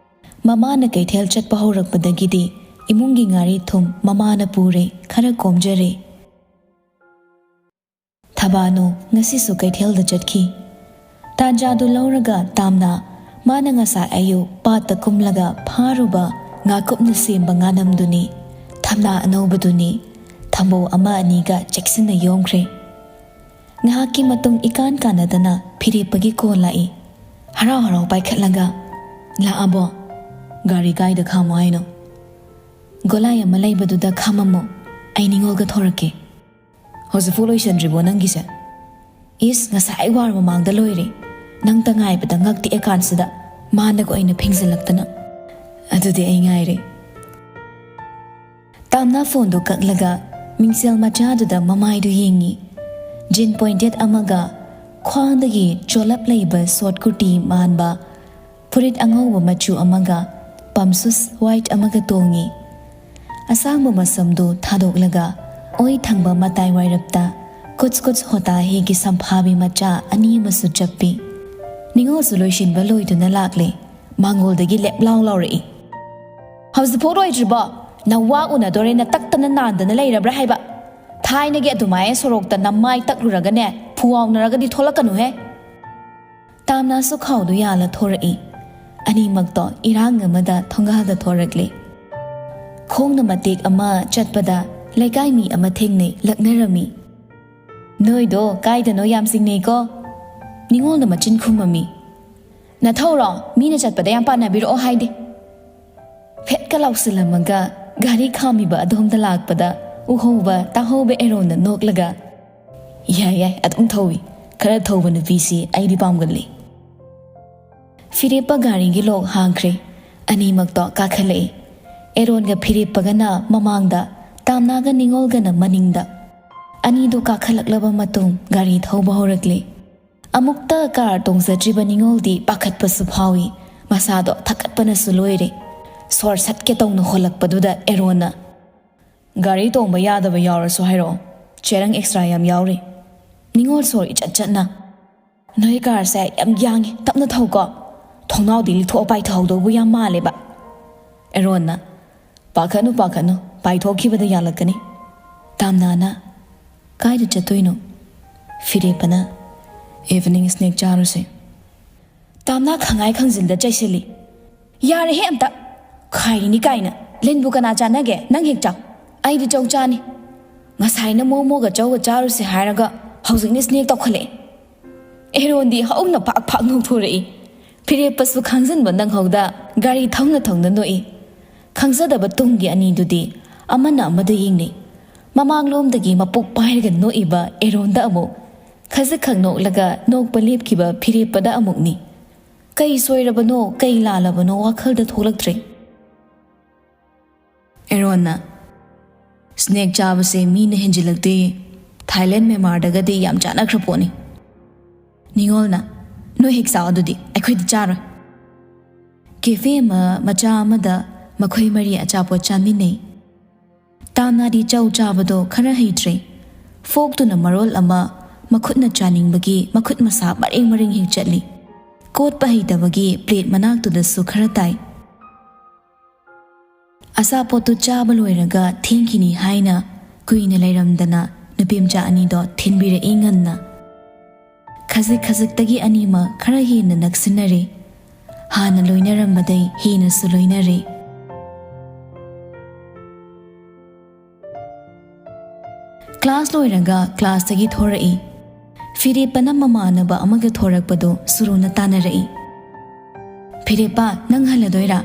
ꯃꯃꯥꯅ ꯀꯩꯊꯦꯜ ꯆꯠꯄ ꯍꯧꯔꯛꯄꯗꯒꯤꯗꯤ ꯏꯃꯨꯡꯒꯤ ꯉꯥꯔꯤ ꯊꯨꯝ ꯃꯃꯥꯅ ꯄꯨꯔꯦ, ꯈꯔ ꯀꯣꯝꯖꯔꯦ꯫ ꯊꯕꯥꯅꯨ ꯉꯁꯤꯁꯨ ꯀꯩꯊꯦꯜꯗ ꯆꯠꯈꯤ꯫ ꯇꯥꯟꯖꯥꯗꯨ ꯂꯧꯔꯒ ꯇꯥꯝꯅ ꯃꯥꯅ ꯉꯁꯥꯏ ꯑꯌꯨꯛ ꯄꯥꯠꯇ ꯀꯨꯝꯂꯒ ꯐꯥꯔꯨꯕ ꯉꯥꯀꯨꯞꯅ ꯁꯦꯝꯕ ꯉꯥꯅꯝꯗꯨꯅꯤ, ꯊꯝꯅꯥ ꯑꯅꯧꯕꯗꯨꯅꯤ, ꯊꯝꯕꯧ ꯑꯃ ꯑꯅꯤꯒ ꯆꯦꯛꯁꯤꯟꯅ ꯌꯣꯝꯈ꯭ꯔꯦ꯫ ꯉꯥꯏꯍꯥꯛꯀꯤ ꯃꯇꯨꯡ ꯏꯀꯥꯟ ꯀꯥꯟꯅꯗꯅ ꯐꯤꯔꯦꯞꯄꯒꯤ ꯀꯣꯜ ꯂꯥꯛꯏ꯫ ꯍꯔꯥꯎ ꯍꯔꯥꯎ ꯄꯥꯏꯈꯠꯂꯒ, "ꯂꯥꯛꯑꯕꯣ? ꯒꯥꯔꯤ ꯀꯥꯏꯗ ꯈꯥꯝꯃꯣ ꯍꯥꯏꯅꯣ?" "ꯒꯣꯂꯥꯏ ꯑꯃ ꯂꯩꯕꯗꯨꯗ ꯈꯥꯝꯃꯝꯃꯣ, ꯑꯩ ꯅꯤꯉꯣꯜꯒ ꯊꯣꯔꯛꯀꯦ꯫" "ꯍꯧꯖꯤꯛꯐꯥꯎ ꯂꯣꯏꯁꯟꯗ꯭ꯔꯤꯕꯣ ꯅꯪꯒꯤꯁꯦ?" "ꯏꯁ, ꯉꯁꯥꯏ ꯋꯥꯔ ꯃꯃꯥꯡꯗ ꯂꯣꯏꯔꯦ꯫ ꯅꯪꯇ ꯉꯥꯏꯕꯗ ꯉꯛ ꯇꯦꯛꯑꯀꯥꯟꯁꯤꯗ ꯃꯥꯅꯒ ꯑꯣꯏꯅ ꯐꯤꯡꯖꯤꯜꯂꯛꯇꯅ꯫" ꯑꯗꯨꯗꯤ ꯑꯩ ꯉꯥꯏꯔꯦ꯫ ꯇꯥꯝꯅ ꯐꯣꯟꯗꯨ ꯀꯛꯂꯒ ꯃꯤꯡꯁꯦꯜ ꯃꯆꯥꯗꯨꯗ ꯃꯃꯥꯏꯗꯨ ꯌꯦꯡꯉꯤ꯫ ꯖꯤꯟ ꯄꯣꯏꯟꯇꯦꯠ ꯑꯃꯒ ꯈ꯭ꯋꯥꯡꯗꯒꯤ ꯆꯣꯂꯞ ꯂꯩꯕ ꯁꯣꯔꯠ ꯀꯨꯔꯇꯤ ꯃꯥꯟꯕ ꯐꯨꯔꯤꯠ ꯑꯉꯧꯕ ꯃꯆꯨ ꯑꯃꯒ ꯄꯝꯁꯨꯁ ꯋꯥꯏꯠ ꯑꯃꯒ ꯇꯣꯡꯉꯤ꯫ ꯑꯁꯥꯡꯕ ꯃꯁꯝꯗꯨ ꯊꯥꯗꯣꯛꯂꯒ ꯑꯣꯏ ꯊꯪꯕ ꯃꯇꯥꯏ ꯋꯥꯏꯔꯞꯇ ꯀꯨꯆ ꯀꯨꯆ ꯍꯣꯇꯥ ꯍꯦꯒꯤ ꯁꯝꯐꯥꯕꯤ ꯃꯆꯥ ꯑꯅꯤ ꯑꯃꯁꯨ ꯆꯞꯄꯤ꯫ ꯅꯤꯉꯣꯜꯁꯨ ꯂꯣꯏꯁꯤꯟꯕ ꯂꯣꯏꯗꯨꯅ ꯂꯥꯛꯂꯦ꯫ ꯃꯥꯡꯒꯣꯜꯗꯒꯤ ꯂꯦꯞ ꯂꯥꯎ ꯂꯥꯎꯔꯛꯏ꯫ "ꯍꯧꯖꯤꯛꯐꯥꯎ ꯂꯣꯏꯗ꯭ꯔꯤꯕꯣ? ꯅꯋꯥ ꯎꯅꯗꯣꯔꯦꯅ ꯇꯛꯇꯅ ꯅꯥꯟꯗꯅ ꯂꯩꯔꯕ꯭ꯔꯥ ꯍꯥꯏꯕ? ꯊꯥꯏꯅꯒꯤ ꯑꯗꯨꯃꯥꯏꯅ ꯁꯣꯔꯣꯛꯇ ꯅꯃꯥꯏ ꯇꯛꯂꯨꯔꯒꯅꯦ, ꯐꯨꯋꯥꯎꯅꯔꯒꯗꯤ ꯊꯣꯛꯂꯛꯀꯅꯨꯍꯦ!" ꯇꯥꯝꯅꯥꯁꯨ ꯈꯥꯎꯗꯨ ꯌꯥꯜꯂ ꯊꯣꯔꯛꯏ꯫ ꯑꯅꯤꯃꯛꯇꯣ ꯏꯔꯥꯡ ꯑꯃꯗ ꯊꯣꯡꯒꯥꯜꯗ ꯊꯣꯔꯛꯂꯤ꯫ ꯈꯣꯡꯅ ꯃꯇꯦꯛ ꯑꯃ ꯆꯠꯄꯗ ꯂꯩꯀꯥꯏ ꯃꯤ ꯑꯃ ꯊꯦꯡꯅꯩ, ꯂꯛꯅꯔꯝꯃꯤ꯫ "ꯅꯣꯏꯗꯣ ꯀꯥꯏꯗꯅꯣ ꯌꯥꯝ ꯆꯤꯡꯅꯩꯀꯣ?" ꯅꯤꯉꯣꯜꯅ ꯃꯆꯤꯟ ꯈꯨꯝꯃꯝꯃꯤ꯫ "ꯅꯊꯧꯔꯣ? ꯃꯤꯅ ꯆꯠꯄꯗ ꯌꯥꯝ ꯄꯥꯟꯅꯕꯤꯔꯛꯑꯣ ꯍꯥꯏꯗꯦ꯫" ꯐꯦꯠꯀ ꯂꯥꯎꯁꯤꯜꯂꯝꯃꯒ ꯒꯥꯔꯤ ꯈꯥꯝꯃꯤꯕ ꯑꯗꯣꯝꯗ ꯂꯥꯛꯄꯗ ꯎꯍꯧꯕ ꯇꯥꯍꯧꯕ ꯑꯦꯔꯣꯟꯅ ꯅꯣꯛꯂꯒ, "ꯌꯥꯏ ꯌꯥꯏ, ꯑꯗꯨꯝ ꯊꯧꯏ꯫ ꯈꯔ ꯊꯧꯕ ꯅꯨꯄꯤꯁꯤ ꯑꯩꯗꯤ ꯄꯥꯝꯒꯜꯂꯤ꯫" ꯐꯤꯔꯦꯞꯄ ꯒꯥꯔꯤꯒꯤ ꯂꯣꯛ ꯍꯥꯡꯈ꯭ꯔꯦ꯫ ꯑꯅꯤꯃꯛꯇꯣ ꯀꯥꯈꯠꯂꯛꯏ꯫ ꯑꯦꯔꯣꯟꯒ ꯐꯤꯔꯦꯞꯄꯒꯅ ꯃꯃꯥꯡꯗ, ꯇꯥꯝꯅꯥꯒ ꯅꯤꯉꯣꯜꯒꯅ ꯃꯅꯤꯡꯗ꯫ ꯑꯅꯤꯗꯨ ꯀꯥꯈꯠꯂꯛꯂꯕ ꯃꯇꯨꯡ ꯒꯥꯔꯤ ꯊꯧꯕ ꯍꯧꯔꯛꯂꯤ꯫ ꯑꯃꯨꯛꯇ ꯀꯥꯔ ꯇꯣꯡꯖꯗ꯭ꯔꯤꯕ ꯅꯤꯉꯣꯜꯗꯤ ꯄꯥꯈꯠꯄꯁꯨ ꯐꯥꯎꯏ, ꯃꯁꯥꯗꯣ ꯊꯛꯀꯠꯄꯅꯁꯨ ꯂꯣꯏꯔꯦ꯫ ꯁꯣꯔ ꯁꯠꯀꯦ ꯇꯧꯅ ꯍꯣꯜꯂꯛꯄꯗꯨꯗ ꯑꯦꯔꯣꯟꯅ, "ꯒꯥꯔꯤ ꯇꯣꯡꯕ ꯌꯥꯗꯕ ꯌꯥꯎꯔꯁꯨ ꯍꯥꯏꯔꯛꯑꯣ, ꯆꯦꯔꯪ ꯑꯦꯛꯁꯇ꯭ꯔꯥ ꯌꯥꯝ ꯌꯥꯎꯔꯤ꯫" ꯅꯤꯉꯣꯜ ꯁꯣꯔ ꯏꯆꯠ ꯆꯠꯅ, "ꯅꯣꯏ ꯀꯥꯔꯁꯦ ꯌꯥꯝ ꯌꯥꯡꯉꯤ, ꯇꯞꯅ ꯊꯧꯀꯣ꯫ ꯊꯣꯡꯅꯥꯎꯗꯤ ꯂꯤꯊꯣꯛꯑ ꯄꯥꯏꯊꯍꯧꯗꯧꯕ ꯌꯥꯝ ꯃꯥꯜꯂꯦꯕ꯫" ꯑꯦꯔꯣꯟꯅ, "ꯄꯥꯈꯠꯅꯨ ꯄꯥꯈꯠꯅꯨ, ꯄꯥꯏꯊꯣꯛꯈꯤꯕꯗ ꯌꯥꯜꯂꯛꯀꯅꯤ꯫" ꯇꯥꯝꯅꯥꯅ, "ꯀꯥꯏꯗ ꯆꯠꯇꯣꯏꯅꯣ?" ꯐꯤꯔꯦꯞꯄꯅ, "ꯏꯚꯤꯅꯤꯡ ꯁ꯭ꯅꯦꯛ ꯆꯥꯔꯨꯁꯦ꯫" ꯇꯥꯝꯅꯥ ꯈꯪꯉꯥꯏ ꯈꯪꯖꯤꯟꯗ ꯆꯩꯁꯤꯜꯂꯤ꯫ "ꯌꯥꯔꯦꯍꯦ ꯑꯝꯇ! ꯈꯥꯏꯔꯤꯅꯤ ꯀꯥꯏꯅ꯫ ꯂꯤꯟꯕꯨ ꯀꯅꯥ ꯆꯥꯅꯒꯦ? ꯅꯪ ꯍꯦꯛ ꯆꯥꯎ꯫ ꯑꯩꯗꯤ ꯆꯧ ꯆꯥꯅꯤ꯫ ꯉꯁꯥꯏꯅ ꯃꯣꯃꯣꯒ ꯆꯧꯒ ꯆꯥꯔꯨꯁꯦ ꯍꯥꯏꯔꯒ ꯍꯧꯖꯤꯛꯅ ꯁ꯭ꯅꯦꯛ ꯇꯧꯈꯠꯂꯛꯑꯦ꯫" ꯑꯦꯔꯣꯟꯗꯤ ꯍꯧꯅ ꯐꯥꯛ ꯐꯥꯛ ꯅꯣꯛꯊꯣꯔꯛꯏ꯫ ꯐꯤꯔꯦꯞꯄꯁꯨ ꯈꯥꯡꯖꯤꯟꯕ ꯅꯪꯍꯧꯗ ꯒꯥꯔꯤ ꯊꯧꯅ ꯊꯧꯅ ꯅꯣꯛꯏ꯫ ꯈꯪꯖꯗꯕ ꯇꯨꯡꯒꯤ ꯑꯅꯤꯗꯨꯗꯤ ꯑꯃꯅ ꯑꯃꯗ ꯌꯦꯡꯅꯩ꯫ ꯃꯃꯥꯡꯂꯣꯝꯗꯒꯤ ꯃꯄꯨꯛ ꯄꯥꯏꯔꯒ ꯅꯣꯛꯏꯕ ꯑꯦꯔꯣꯟꯗ ꯑꯃꯨꯛ, ꯈꯖꯤꯛꯈꯛ ꯅꯣꯛꯂꯒ ꯅꯣꯛꯄ ꯂꯦꯞꯈꯤꯕ ꯐꯤꯔꯦꯞꯄꯗ ꯑꯃꯨꯛꯅꯤ꯫ ꯀꯩ ꯁꯣꯏꯔꯕꯅꯣ, ꯀꯩ ꯂꯥꯜꯂꯕꯅꯣ ꯋꯥꯈꯜꯗ ꯊꯣꯛꯂꯛꯇ꯭ꯔꯦ꯫ ꯃꯦꯔꯣꯟꯅ, "ꯁ꯭ꯅꯦꯛ ꯆꯥꯕꯁꯦ ꯃꯤꯅ ꯍꯦꯟꯖꯤꯜꯂꯛꯇꯦ꯫ ꯊꯥꯏꯂꯦꯟ, ꯃ꯭ꯌꯥꯟꯃꯥꯔꯗꯒꯗꯤ ꯌꯥꯝ ꯆꯥꯅꯈ꯭ꯔ ꯄꯣꯠꯅꯤ꯫" ꯅꯤꯉꯣꯜꯅ, "ꯅꯣꯏ ꯍꯦꯛ ꯆꯥꯎ ꯑꯗꯨꯗꯤ, ꯑꯩꯈꯣꯏꯗꯤ ꯆꯥꯔꯣꯏ꯫" ꯀꯦꯐꯦ ꯑꯃ ꯃꯆꯥ ꯑꯃꯗ ꯃꯈꯣꯏ ꯃꯔꯤ ꯑꯆꯥꯄꯣꯠ ꯆꯥꯃꯤꯟꯅꯩ꯫ ꯇꯥꯝꯅꯥꯗꯤ ꯆꯧ ꯆꯥꯕꯗꯣ ꯈꯔ ꯍꯩꯇ꯭ꯔꯦ꯫ ꯐꯣꯛꯇꯨꯅ ꯃꯔꯣꯜ ꯑꯃ ꯃꯈꯨꯠꯅ ꯆꯥꯅꯤꯡꯕꯒꯤ ꯃꯈꯨꯠ ꯃꯁꯥ ꯃꯔꯦꯡ ꯃꯔꯦꯡ ꯍꯦꯛ ꯆꯠꯂꯤ꯫ ꯀꯣꯠꯄ ꯍꯩꯇꯕꯒꯤ ꯄ꯭ꯂꯦꯠ ꯃꯅꯥꯛꯇꯨꯗꯁꯨ ꯈꯔ ꯇꯥꯏ꯫ ꯑꯆꯥꯄꯣꯠꯇꯨ ꯆꯥꯕ ꯂꯣꯏꯔꯒ ꯊꯦꯡꯈꯤꯅꯤ ꯍꯥꯏꯅ ꯀꯨꯏꯅ ꯂꯩꯔꯝꯗꯅ ꯅꯨꯄꯤꯃꯆꯥ ꯑꯅꯤꯗꯣ ꯊꯤꯟꯕꯤꯔꯛꯏ ꯉꯟꯅ꯫ ꯈꯖꯤꯛ ꯈꯖꯤꯛꯇꯒꯤ ꯑꯅꯤꯃꯛ ꯈꯔ ꯍꯦꯟꯅ ꯅꯛꯁꯤꯟꯅꯔꯦ꯫ ꯍꯥꯟꯅ ꯂꯣꯏꯅꯔꯝꯕꯗꯩ ꯍꯦꯟꯅꯁꯨ ꯂꯣꯏꯅꯔꯦ꯫ ꯀ꯭ꯂꯥꯁ ꯂꯣꯏꯔꯒ ꯀ꯭ꯂꯥꯁꯇꯒꯤ ꯊꯣꯔꯛꯏ꯫ ꯐꯤꯔꯦꯞꯄꯅ ꯃꯃꯥꯟꯅꯕ ꯑꯃꯒ ꯊꯣꯔꯛꯄꯗꯣ ꯁꯨꯔꯨꯅ ꯇꯥꯟꯅꯔꯛꯏ꯫ "ꯐꯤꯔꯦꯞꯄ, ꯅꯪ ꯍꯜꯂꯗꯣꯏꯔꯥ?"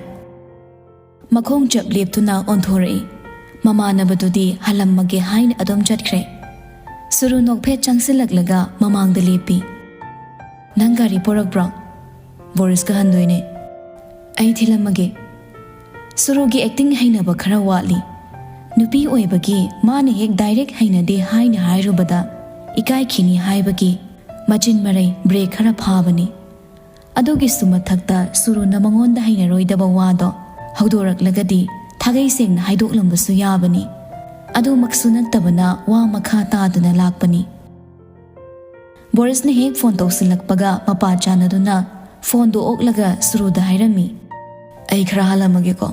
ꯃꯈꯣꯡ ꯆꯞ ꯂꯦꯞꯇꯨꯅ ꯑꯣꯟꯊꯣꯔꯛꯏ꯫ ꯃꯃꯥꯟꯅꯕꯗꯨꯗꯤ ꯍꯜꯂꯝꯃꯒꯦ ꯍꯥꯏꯅ ꯑꯗꯨꯝ ꯆꯠꯈ꯭ꯔꯦ꯫ ꯁꯨꯔꯨ ꯅꯣꯛꯐꯦꯠ ꯆꯪꯁꯤꯜꯂꯛꯂꯒ ꯃꯃꯥꯡꯗ ꯂꯦꯞꯄꯤ꯫ "ꯅꯪ ꯒꯥꯔꯤ ꯄꯨꯔꯛꯄ꯭ꯔꯣ?" "ꯕꯣꯔꯤꯁꯀ ꯍꯟꯗꯣꯏꯅꯦ꯫" "ꯑꯩ ꯊꯤꯜꯂꯝꯃꯒꯦ꯫" ꯁꯨꯔꯨꯒꯤ ꯑꯦꯛꯇꯤꯡ ꯍꯩꯅꯕ ꯈꯔ ꯋꯥꯠꯂꯤ꯫ ꯅꯨꯄꯤ ꯑꯣꯏꯕꯒꯤ ꯃꯥꯅ ꯍꯦꯛ ꯗꯥꯏꯔꯦꯛ ꯍꯩꯅꯗꯦ ꯍꯥꯏꯅ ꯍꯥꯏꯔꯨꯕꯗ ꯏꯀꯥꯏꯈꯤꯅꯤ ꯍꯥꯏꯕꯒꯤ ꯃꯆꯤꯟ ꯃꯔꯩ ꯕ꯭ꯔꯦꯛ ꯈꯔ ꯐꯥꯕꯅꯤ꯫ ꯑꯗꯨꯒꯤꯁꯨ ꯃꯊꯛꯇ ꯁꯨꯔꯨꯅ ꯃꯉꯣꯟꯗ ꯍꯩꯅꯔꯣꯏꯗꯕ ꯋꯥꯗꯣ ꯍꯧꯗꯣꯔꯛꯂꯒꯗꯤ ꯊꯥꯒꯩ ꯁꯦꯡꯅ ꯍꯥꯏꯗꯣꯛꯂꯝꯕꯁꯨ ꯌꯥꯕꯅꯤ꯫ ꯑꯗꯨꯃꯛꯁꯨ ꯅꯠꯇꯕꯅ ꯋꯥ ꯃꯈꯥ ꯇꯥꯗꯨꯅ ꯂꯥꯛꯄꯅꯤ꯫ ꯕꯣꯔꯤꯁꯅ ꯍꯦꯛ ꯐꯣꯟ ꯇꯧꯁꯤꯜꯂꯛꯄꯒ ꯃꯄꯥ ꯆꯥꯟꯅꯗꯨꯅ ꯐꯣꯟꯗꯨ ꯑꯣꯛꯂꯒ ꯁꯨꯔꯨꯗ ꯍꯥꯏꯔꯝꯃꯤ, "ꯑꯩ ꯈꯔ ꯍꯥꯜꯂꯝꯃꯒꯦꯀꯣ꯫"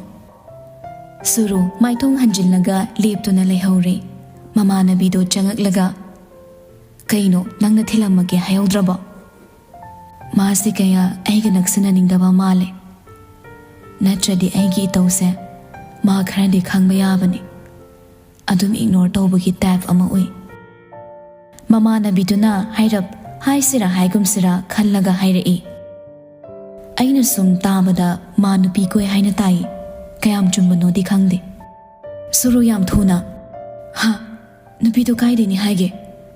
ꯁꯨꯔꯨ ꯃꯥꯏꯊꯣꯡ ꯍꯟꯖꯤꯜꯂꯒ ꯂꯦꯞꯇꯨꯅ ꯂꯩꯍꯧꯔꯦ꯫ ꯃꯃꯥꯟꯅꯕꯤꯗꯣ ꯆꯪꯉꯛꯂꯒ, "ꯀꯩꯅꯣ, ꯅꯪꯅ ꯊꯤꯜꯂꯝꯃꯒꯦ ꯍꯥꯏꯍꯧꯗ꯭ꯔꯕꯣ?" "ꯃꯥꯁꯦ ꯀꯌꯥ ꯑꯩꯒ ꯅꯛꯁꯤꯟꯅꯅꯤꯡꯗꯕ ꯃꯥꯜꯂꯦ꯫ ꯅꯠꯇ꯭ꯔꯗꯤ ꯑꯩꯒꯤ ꯏꯇꯧꯁꯦ ꯃꯥ ꯈꯔꯗꯤ ꯈꯪꯕ ꯌꯥꯕꯅꯤ꯫ ꯑꯗꯨꯝ ꯏꯒꯅꯣꯔ ꯇꯧꯕꯒꯤ ꯇꯥꯏꯞ ꯑꯃ ꯎꯏ꯫" ꯃꯃꯥꯟꯅꯕꯤꯗꯨꯅ ꯍꯥꯏꯔꯞ ꯍꯥꯏꯁꯤꯔꯥ ꯍꯥꯏꯒꯨꯝꯁꯤꯔꯥ ꯈꯜꯂꯒ ꯍꯥꯏꯔꯛꯏ, "ꯑꯩꯅ ꯁꯨꯝ ꯇꯥꯕꯗ ꯃꯥ ꯅꯨꯄꯤ ꯀꯣꯏ ꯍꯥꯏꯅ ꯇꯥꯏ꯫ ꯀꯌꯥꯝ ꯆꯨꯝꯕꯅꯣꯗꯤ ꯈꯪꯗꯦ꯫" ꯁꯨꯔꯨ ꯌꯥꯝ ꯊꯨꯅ, "ꯍꯥ? ꯅꯨꯄꯤꯗꯣ ꯀꯥꯏꯗꯩꯅꯤ ꯍꯥꯏꯒꯦ?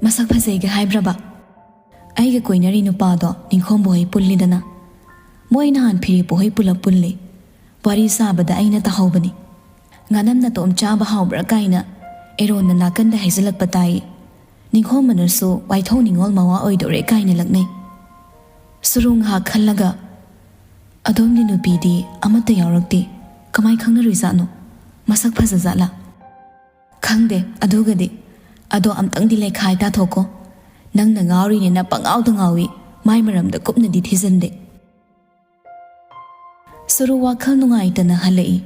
ꯃꯁꯛ ꯐꯖꯩꯒ ꯍꯥꯏꯕ꯭ꯔꯕ?" "ꯑꯩꯒ ꯀꯣꯏꯅꯔꯤ ꯅꯨꯄꯥꯗꯣ ꯅꯤꯡꯈꯣꯝꯕ ꯍꯣꯏ ꯄꯨꯜꯂꯤꯗꯅ꯫ ꯃꯣꯏ ꯅꯍꯥꯟ ꯐꯤꯔꯦꯞꯄ ꯍꯣꯏ ꯄꯨꯂꯞ ꯄꯨꯜꯂꯤ꯫ ꯋꯥꯔꯤ ꯁꯥꯕꯗ ꯑꯩꯅ ꯇꯥꯍꯧꯕꯅꯤ꯫ "ꯉꯥꯅꯝ ꯅꯇꯣꯝ ꯆꯥꯕ ꯍꯥꯎꯕ꯭ꯔꯥ?" ꯀꯥꯏꯅ ꯑꯦꯔꯣꯟꯅ ꯅꯥꯀꯟꯗ ꯍꯥꯏꯖꯤꯜꯂꯛꯄ ꯇꯥꯏ꯫ ꯅꯤꯡꯈꯣꯝꯕꯅꯁꯨ ꯋꯥꯏꯊꯧ ꯅꯤꯡꯉꯣꯜ ꯃꯋꯥ ꯑꯣꯏꯗꯧꯔꯦ ꯀꯥꯏꯅ ꯂꯛꯅꯩ꯫ ꯁꯨꯔꯨ ꯉꯥꯏꯍꯥꯛ ꯈꯜꯂꯒ, "ꯑꯗꯣꯝꯒꯤ ꯅꯨꯄꯤꯗꯤ ꯑꯃꯠꯇ ꯌꯥꯎꯔꯛꯇꯦ꯫ ꯀꯃꯥꯏ ꯈꯪꯅꯔꯨꯏꯖꯥꯠꯅꯣ? ꯃꯁꯛ ꯐꯖꯖꯥꯠꯂꯥ?" "ꯈꯪꯗꯦ ꯑꯗꯨꯒꯗꯤ꯫ ꯑꯗꯣ ꯑꯝꯇꯪꯗꯤ ꯂꯩꯈꯥꯏ ꯇꯥꯊꯣꯛꯀꯣ꯫ ꯅꯪꯅ ꯉꯥꯎꯔꯤꯅꯦꯅ ꯄꯪꯉꯥꯎꯗ ꯉꯥꯎꯏ꯫ ꯃꯥꯏ ꯃꯔꯝꯗ ꯀꯨꯞꯅꯗꯤ ꯊꯤꯖꯤꯟꯗꯦ꯫" ꯁꯨꯔꯨ ꯋꯥꯈꯜ ꯅꯨꯡꯉꯥꯏꯇꯅ ꯍꯜꯂꯛꯏ꯫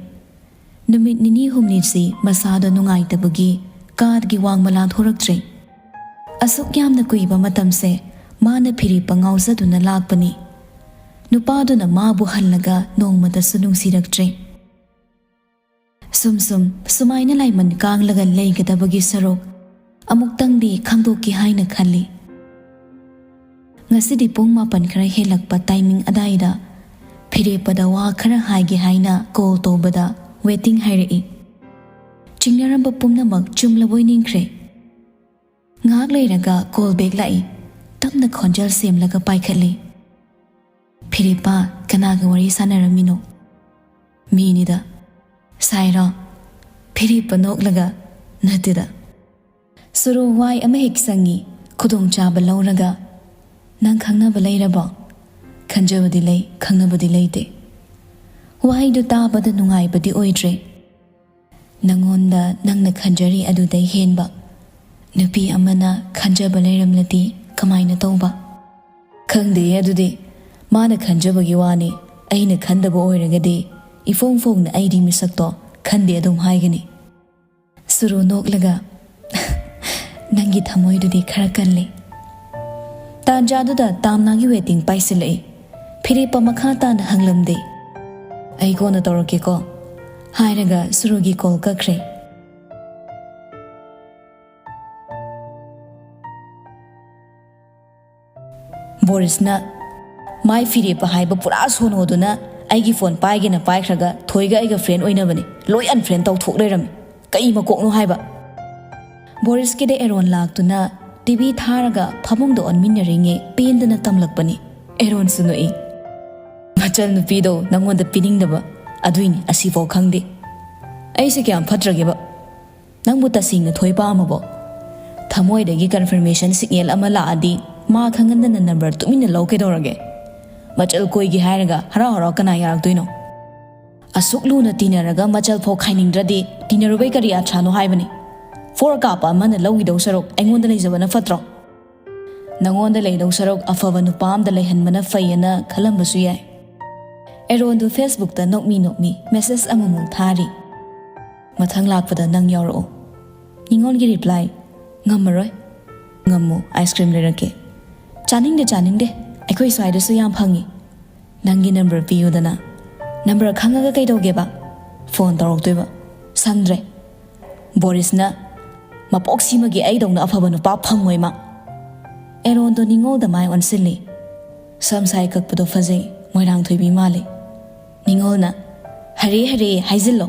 ꯅꯨꯃꯤꯠ ꯅꯤꯅꯤ ꯍꯨꯝꯅꯤꯁꯤ ꯃꯁꯥꯗ ꯅꯨꯡꯉꯥꯏꯇꯕꯒꯤ ꯀꯥꯗꯒꯤ ꯋꯥꯡꯃ ꯂꯥꯟꯊꯣꯔꯛꯇ꯭ꯔꯦ꯫ ꯑꯁꯨꯛ ꯌꯥꯝꯅ ꯀꯨꯏꯕ ꯃꯇꯝꯁꯦ ꯃꯥꯅ ꯐꯤꯔꯦꯞꯄ ꯉꯥꯎꯖꯗꯨꯅ ꯂꯥꯛꯄꯅꯤ꯫ ꯅꯨꯄꯥꯗꯨꯅ ꯃꯥꯕꯨ ꯍꯜꯂꯒ ꯅꯣꯡꯃꯇꯁꯨ ꯅꯨꯡꯁꯤꯔꯛꯇ꯭ꯔꯦ꯫ ꯁꯨꯝ ꯁꯨꯝ ꯁꯨꯃꯥꯏꯅ ꯂꯥꯏꯃꯟ ꯀꯥꯡꯂꯒ ꯂꯩꯒꯗꯕꯒꯤ ꯁꯔꯨꯛ ꯑꯃꯨꯛꯇꯪꯗꯤ ꯈꯪꯗꯣꯛꯀꯦ ꯍꯥꯏꯅ ꯈꯜꯂꯤ꯫ ꯉꯁꯤꯗꯤ ꯄꯨꯡ ꯃꯥꯄꯟ ꯈꯔ ꯍꯦꯜꯂꯛꯄ ꯇꯥꯏꯃꯤꯡ ꯑꯗꯥꯏꯗ ꯐꯤꯔꯦꯞꯄꯗ ꯋꯥ ꯈꯔ ꯍꯥꯏꯒꯦ ꯍꯥꯏꯅ ꯀꯣꯜ ꯇꯧꯕꯗ ꯋꯦꯇꯤꯡ ꯍꯥꯏꯔꯛꯏ꯫ ꯆꯤꯡꯅꯔꯝꯕ ꯄꯨꯝꯅꯃꯛ ꯆꯨꯝꯂꯕꯣꯏ ꯅꯤꯡꯈ꯭ꯔꯦ꯫ ꯉꯥꯏꯍꯥꯛ ꯂꯩꯔꯒ ꯀꯣꯜ ꯕꯦꯛ ꯂꯥꯛꯏ꯫ ꯇꯞꯅ ꯈꯣꯟꯖꯦꯜ ꯁꯦꯝꯂꯒ ꯄꯥꯏꯈꯠꯂꯤ꯫ "ꯐꯤꯔꯦꯞꯄ, ꯀꯅꯥꯒ ꯋꯥꯔꯤ ꯁꯥꯟꯅꯔꯝꯃꯤꯅꯣ?" "ꯃꯤꯅꯤꯗ꯫" "ꯁꯥꯏꯔꯣ?" ꯐꯤꯔꯦꯞꯄ ꯅꯣꯛꯂꯒ, "ꯅꯠꯇꯦꯗ꯫" ꯁꯨꯔꯨ ꯋꯥꯏ ꯑꯃ ꯍꯦꯛ ꯁꯪꯉꯤ꯫ ꯈꯨꯗꯣꯡꯆꯥꯕ ꯂꯧꯔꯒ, "ꯅꯪ ꯈꯪꯅꯕ ꯂꯩꯔꯕꯣ?" "ꯈꯟꯖꯕꯗꯤ ꯂꯩ, ꯈꯪꯅꯕꯗꯤ ꯂꯩꯇꯦ꯫" ꯋꯥꯍꯩꯗꯨ ꯇꯥꯕꯗ ꯅꯨꯡꯉꯥꯏꯕꯗꯤ ꯑꯣꯏꯗ꯭ꯔꯦ꯫ "ꯅꯪꯉꯣꯟꯗ ꯅꯪꯅ ꯈꯟꯖꯔꯤ ꯑꯗꯨꯗꯩ ꯍꯦꯟꯕ ꯅꯨꯄꯤ ꯑꯃꯅ ꯈꯟꯖꯕ ꯂꯩꯔꯝꯂꯗꯤ ꯀꯃꯥꯏꯅ ꯇꯧꯕ?" "ꯈꯪꯗꯦ ꯑꯗꯨꯗꯤ꯫ ꯃꯥꯅ ꯈꯟꯖꯕꯒꯤ ꯋꯥꯅꯤ꯫ ꯑꯩꯅ ꯈꯟꯗꯕ ꯑꯣꯏꯔꯒꯗꯤ ꯏꯐꯣꯡ ꯐꯣꯡꯅ ꯑꯩꯗꯤ ꯃꯤꯁꯛꯇꯣ ꯈꯟꯗꯦ ꯑꯗꯨꯝ ꯍꯥꯏꯒꯅꯤ꯫" ꯁꯨꯔꯨ ꯅꯣꯛꯂꯒ, "ꯅꯪꯒꯤ ꯊꯃꯣꯏꯗꯨꯗꯤ ꯈꯔ ꯀꯜꯂꯤ꯫" ꯇꯥꯟꯖꯥꯗꯨꯗ ꯇꯥꯝꯅꯥꯒꯤ ꯋꯦꯇꯤꯡ ꯄꯥꯏꯁꯤꯜꯂꯛꯏ꯫ ꯐꯤꯔꯦꯞꯄ ꯃꯈꯥ ꯇꯥꯅ ꯍꯪꯂꯝꯗꯦ꯫ "ꯑꯩ ꯀꯣꯟꯅ ꯇꯧꯔꯛꯀꯦꯀꯣ" ꯍꯥꯏꯔꯒ ꯁꯨꯔꯨꯒꯤ ꯀꯣꯜ ꯀꯛꯈ꯭ꯔꯦ꯫ ꯕꯣꯔꯤꯁꯅ ꯃꯥꯏ ꯐꯤꯔꯦꯞꯄ ꯍꯥꯏꯕ ꯄꯨꯔꯥ ꯁꯣꯅꯣꯗꯨꯅ ꯑꯩꯒꯤ ꯐꯣꯟ ꯄꯥꯏꯒꯦꯅ ꯄꯥꯏꯈ꯭ꯔꯒ ꯊꯣꯏꯒ ꯑꯩꯒ ꯐ꯭ꯔꯦꯟ ꯑꯣꯏꯅꯕꯅꯤ, ꯂꯣꯏ ꯑꯟꯐ꯭ꯔꯦꯟ ꯇꯧꯊꯣꯛ ꯂꯩꯔꯝꯃꯤ꯫ ꯀꯩ ꯃꯀꯣꯛꯅꯣ ꯍꯥꯏꯕ? ꯕꯣꯔꯤꯁꯀꯤꯗ ꯑꯦꯔꯣꯟ ꯂꯥꯛꯇꯨꯅ ꯇꯤꯚꯤ ꯊꯥꯔꯒ ꯐꯃꯨꯡꯗ ꯑꯣꯟꯃꯤꯟꯅꯔꯤꯉꯩ ꯄꯦꯟꯗꯅ ꯇꯝꯂꯛꯄꯅꯤ꯫ ꯑꯦꯔꯣꯟꯁꯨ ꯅꯣꯛꯏ꯫ "ꯃꯆꯜ ꯅꯨꯄꯤꯗꯣ ꯅꯪꯉꯣꯟꯗ ꯄꯤꯅꯤꯡꯗꯕ, ꯑꯗꯨꯏꯅꯤ ꯑꯁꯤꯐꯥꯎ ꯈꯪꯗꯦ꯫" ꯑꯩꯁꯦ ꯀꯌꯥꯝ ꯐꯠꯇ꯭ꯔꯒꯦꯕ? ꯅꯪꯕꯨ ꯇꯁꯦꯡꯅ ꯊꯣꯏ ꯄꯥꯝꯃꯕꯣ? ꯊꯃꯣꯏꯗꯒꯤ ꯀꯟꯐꯔꯃꯦꯁꯟ ꯁꯤꯛꯅꯦꯜ ꯑꯃ ꯂꯥꯛꯑꯗꯤ ꯃꯥ ꯈꯪꯍꯟꯗꯅ ꯅꯝꯕꯔ ꯇꯨꯃꯤꯟꯅ ꯂꯧ ꯀꯩꯗꯧꯔꯒꯦ? ꯃꯆꯜ ꯀꯣꯏꯒꯦ ꯍꯥꯏꯔꯒ ꯍꯔꯥꯎ ꯍꯔꯥꯎ ꯀꯅꯥ ꯌꯥꯔꯛꯇꯣꯏꯅꯣ? ꯑꯁꯨꯛ ꯂꯨꯅ ꯇꯤꯟꯅꯔꯒ ꯃꯆꯜ ꯐꯥꯎ ꯈꯥꯏꯅꯤꯡꯗ꯭ꯔꯗꯤ ꯇꯤꯟꯅꯔꯨꯕꯩ ꯀꯔꯤ ꯑꯥꯊ꯭ꯔꯥꯅꯣ ꯍꯥꯏꯕꯅꯤ꯫ ꯐꯣꯔ ꯀꯥꯞꯄ ꯑꯃꯅ ꯂꯧꯈꯤꯗꯧ ꯁꯔꯨꯛ ꯑꯩꯉꯣꯟꯗ ꯂꯩꯖꯕꯅ ꯐꯠꯇ꯭ꯔꯣ? ꯅꯉꯣꯟꯗ ꯂꯩꯗꯧ ꯁꯔꯨꯛ ꯑꯐꯕ ꯅꯨꯄꯥ ꯑꯃꯗ ꯂꯩꯍꯟꯕꯅ ꯐꯩꯌꯦꯅ ꯈꯜꯂꯝꯕꯁꯨ ꯌꯥꯏ꯫ ꯑꯦꯔꯣꯟꯗꯨ ꯐꯦꯁꯕꯨꯛꯇ ꯅꯣꯛꯃꯤ ꯅꯣꯛꯃꯤ ꯃꯦꯁꯦꯖ ꯑꯃꯃꯨꯛ ꯊꯥꯔꯤ꯫ "ꯃꯊꯪ ꯂꯥꯛꯄꯗ ꯅꯪ ꯌꯥꯎꯔꯛꯑꯣ꯫" ꯅꯤꯉꯣꯜꯒꯤ ꯔꯤꯄ꯭ꯂꯥꯏ: "ꯉꯝꯃꯔꯣꯏ꯫" "ꯉꯝꯃꯨ, ꯑꯥꯏꯁ ꯀ꯭ꯔꯤꯝ ꯂꯩꯔꯛꯀꯦ꯫" "ꯆꯥꯅꯤꯡꯗꯦ, ꯆꯥꯅꯤꯡꯗꯦ, ꯑꯩꯈꯣꯏ ꯁ꯭ꯋꯥꯏꯗꯁꯨ ꯌꯥꯝ ꯐꯪꯉꯤ꯫" "ꯅꯪꯒꯤ ꯅꯝꯕꯔ ꯄꯤꯌꯨꯗꯅ꯫" "ꯅꯝꯕꯔ ꯈꯪꯉꯒ ꯀꯩꯗꯧꯒꯦꯕ? ꯐꯣꯟ ꯇꯧꯔꯛꯇꯣꯏꯕ꯫" "ꯁꯪꯗ꯭ꯔꯦ꯫" ꯕꯣꯔꯤꯁꯅ: "ꯃꯄꯣꯛ ꯁꯤꯃꯒꯤ ꯑꯩꯗꯧꯅ ꯑꯐꯕ ꯅꯨꯄꯥ ꯐꯪꯉꯣꯏ ꯃꯥ꯫" ꯑꯦꯔꯣꯟꯗꯣ ꯅꯤꯉꯣꯜꯗ ꯃꯥꯏ ꯑꯣꯟꯁꯤꯜꯂꯤ꯫ ꯁꯝ ꯁꯥꯏ ꯀꯛꯄꯗꯣ ꯐꯖꯩ, ꯃꯣꯏꯔꯥꯡꯊꯣꯏꯕꯤ ꯃꯥꯜꯂꯤ꯫ ꯅꯤꯉꯣꯜꯅ: "ꯍꯔꯦ ꯍꯔꯦ ꯍꯥꯏꯖꯤꯜꯂꯣ꯫